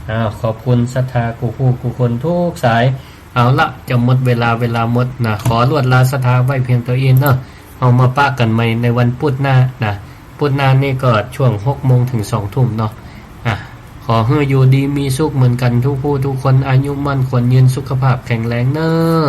อ้าว ขอบคุณศรัทธากู้ผู้กู้คนกู้สาย เอาละ จะหมดเวลา เวลาหมดนะ ขอลวดลาศรัทธาไว้เพียงเต้าอี้เนาะ เฮามาปะกั๋นใหม่ในวันพุธหน้านะ พุธหน้านี่ก็ช่วงหกโมงเถิงสองทุ่มเนาะ อ่ะ ขอหื้ออยู่ดีมีสุขเหมือนกั๋นกู้ผู้กู้คน อายุมั่นขวัญยืน สุขภาพแข็งแรงเน้อ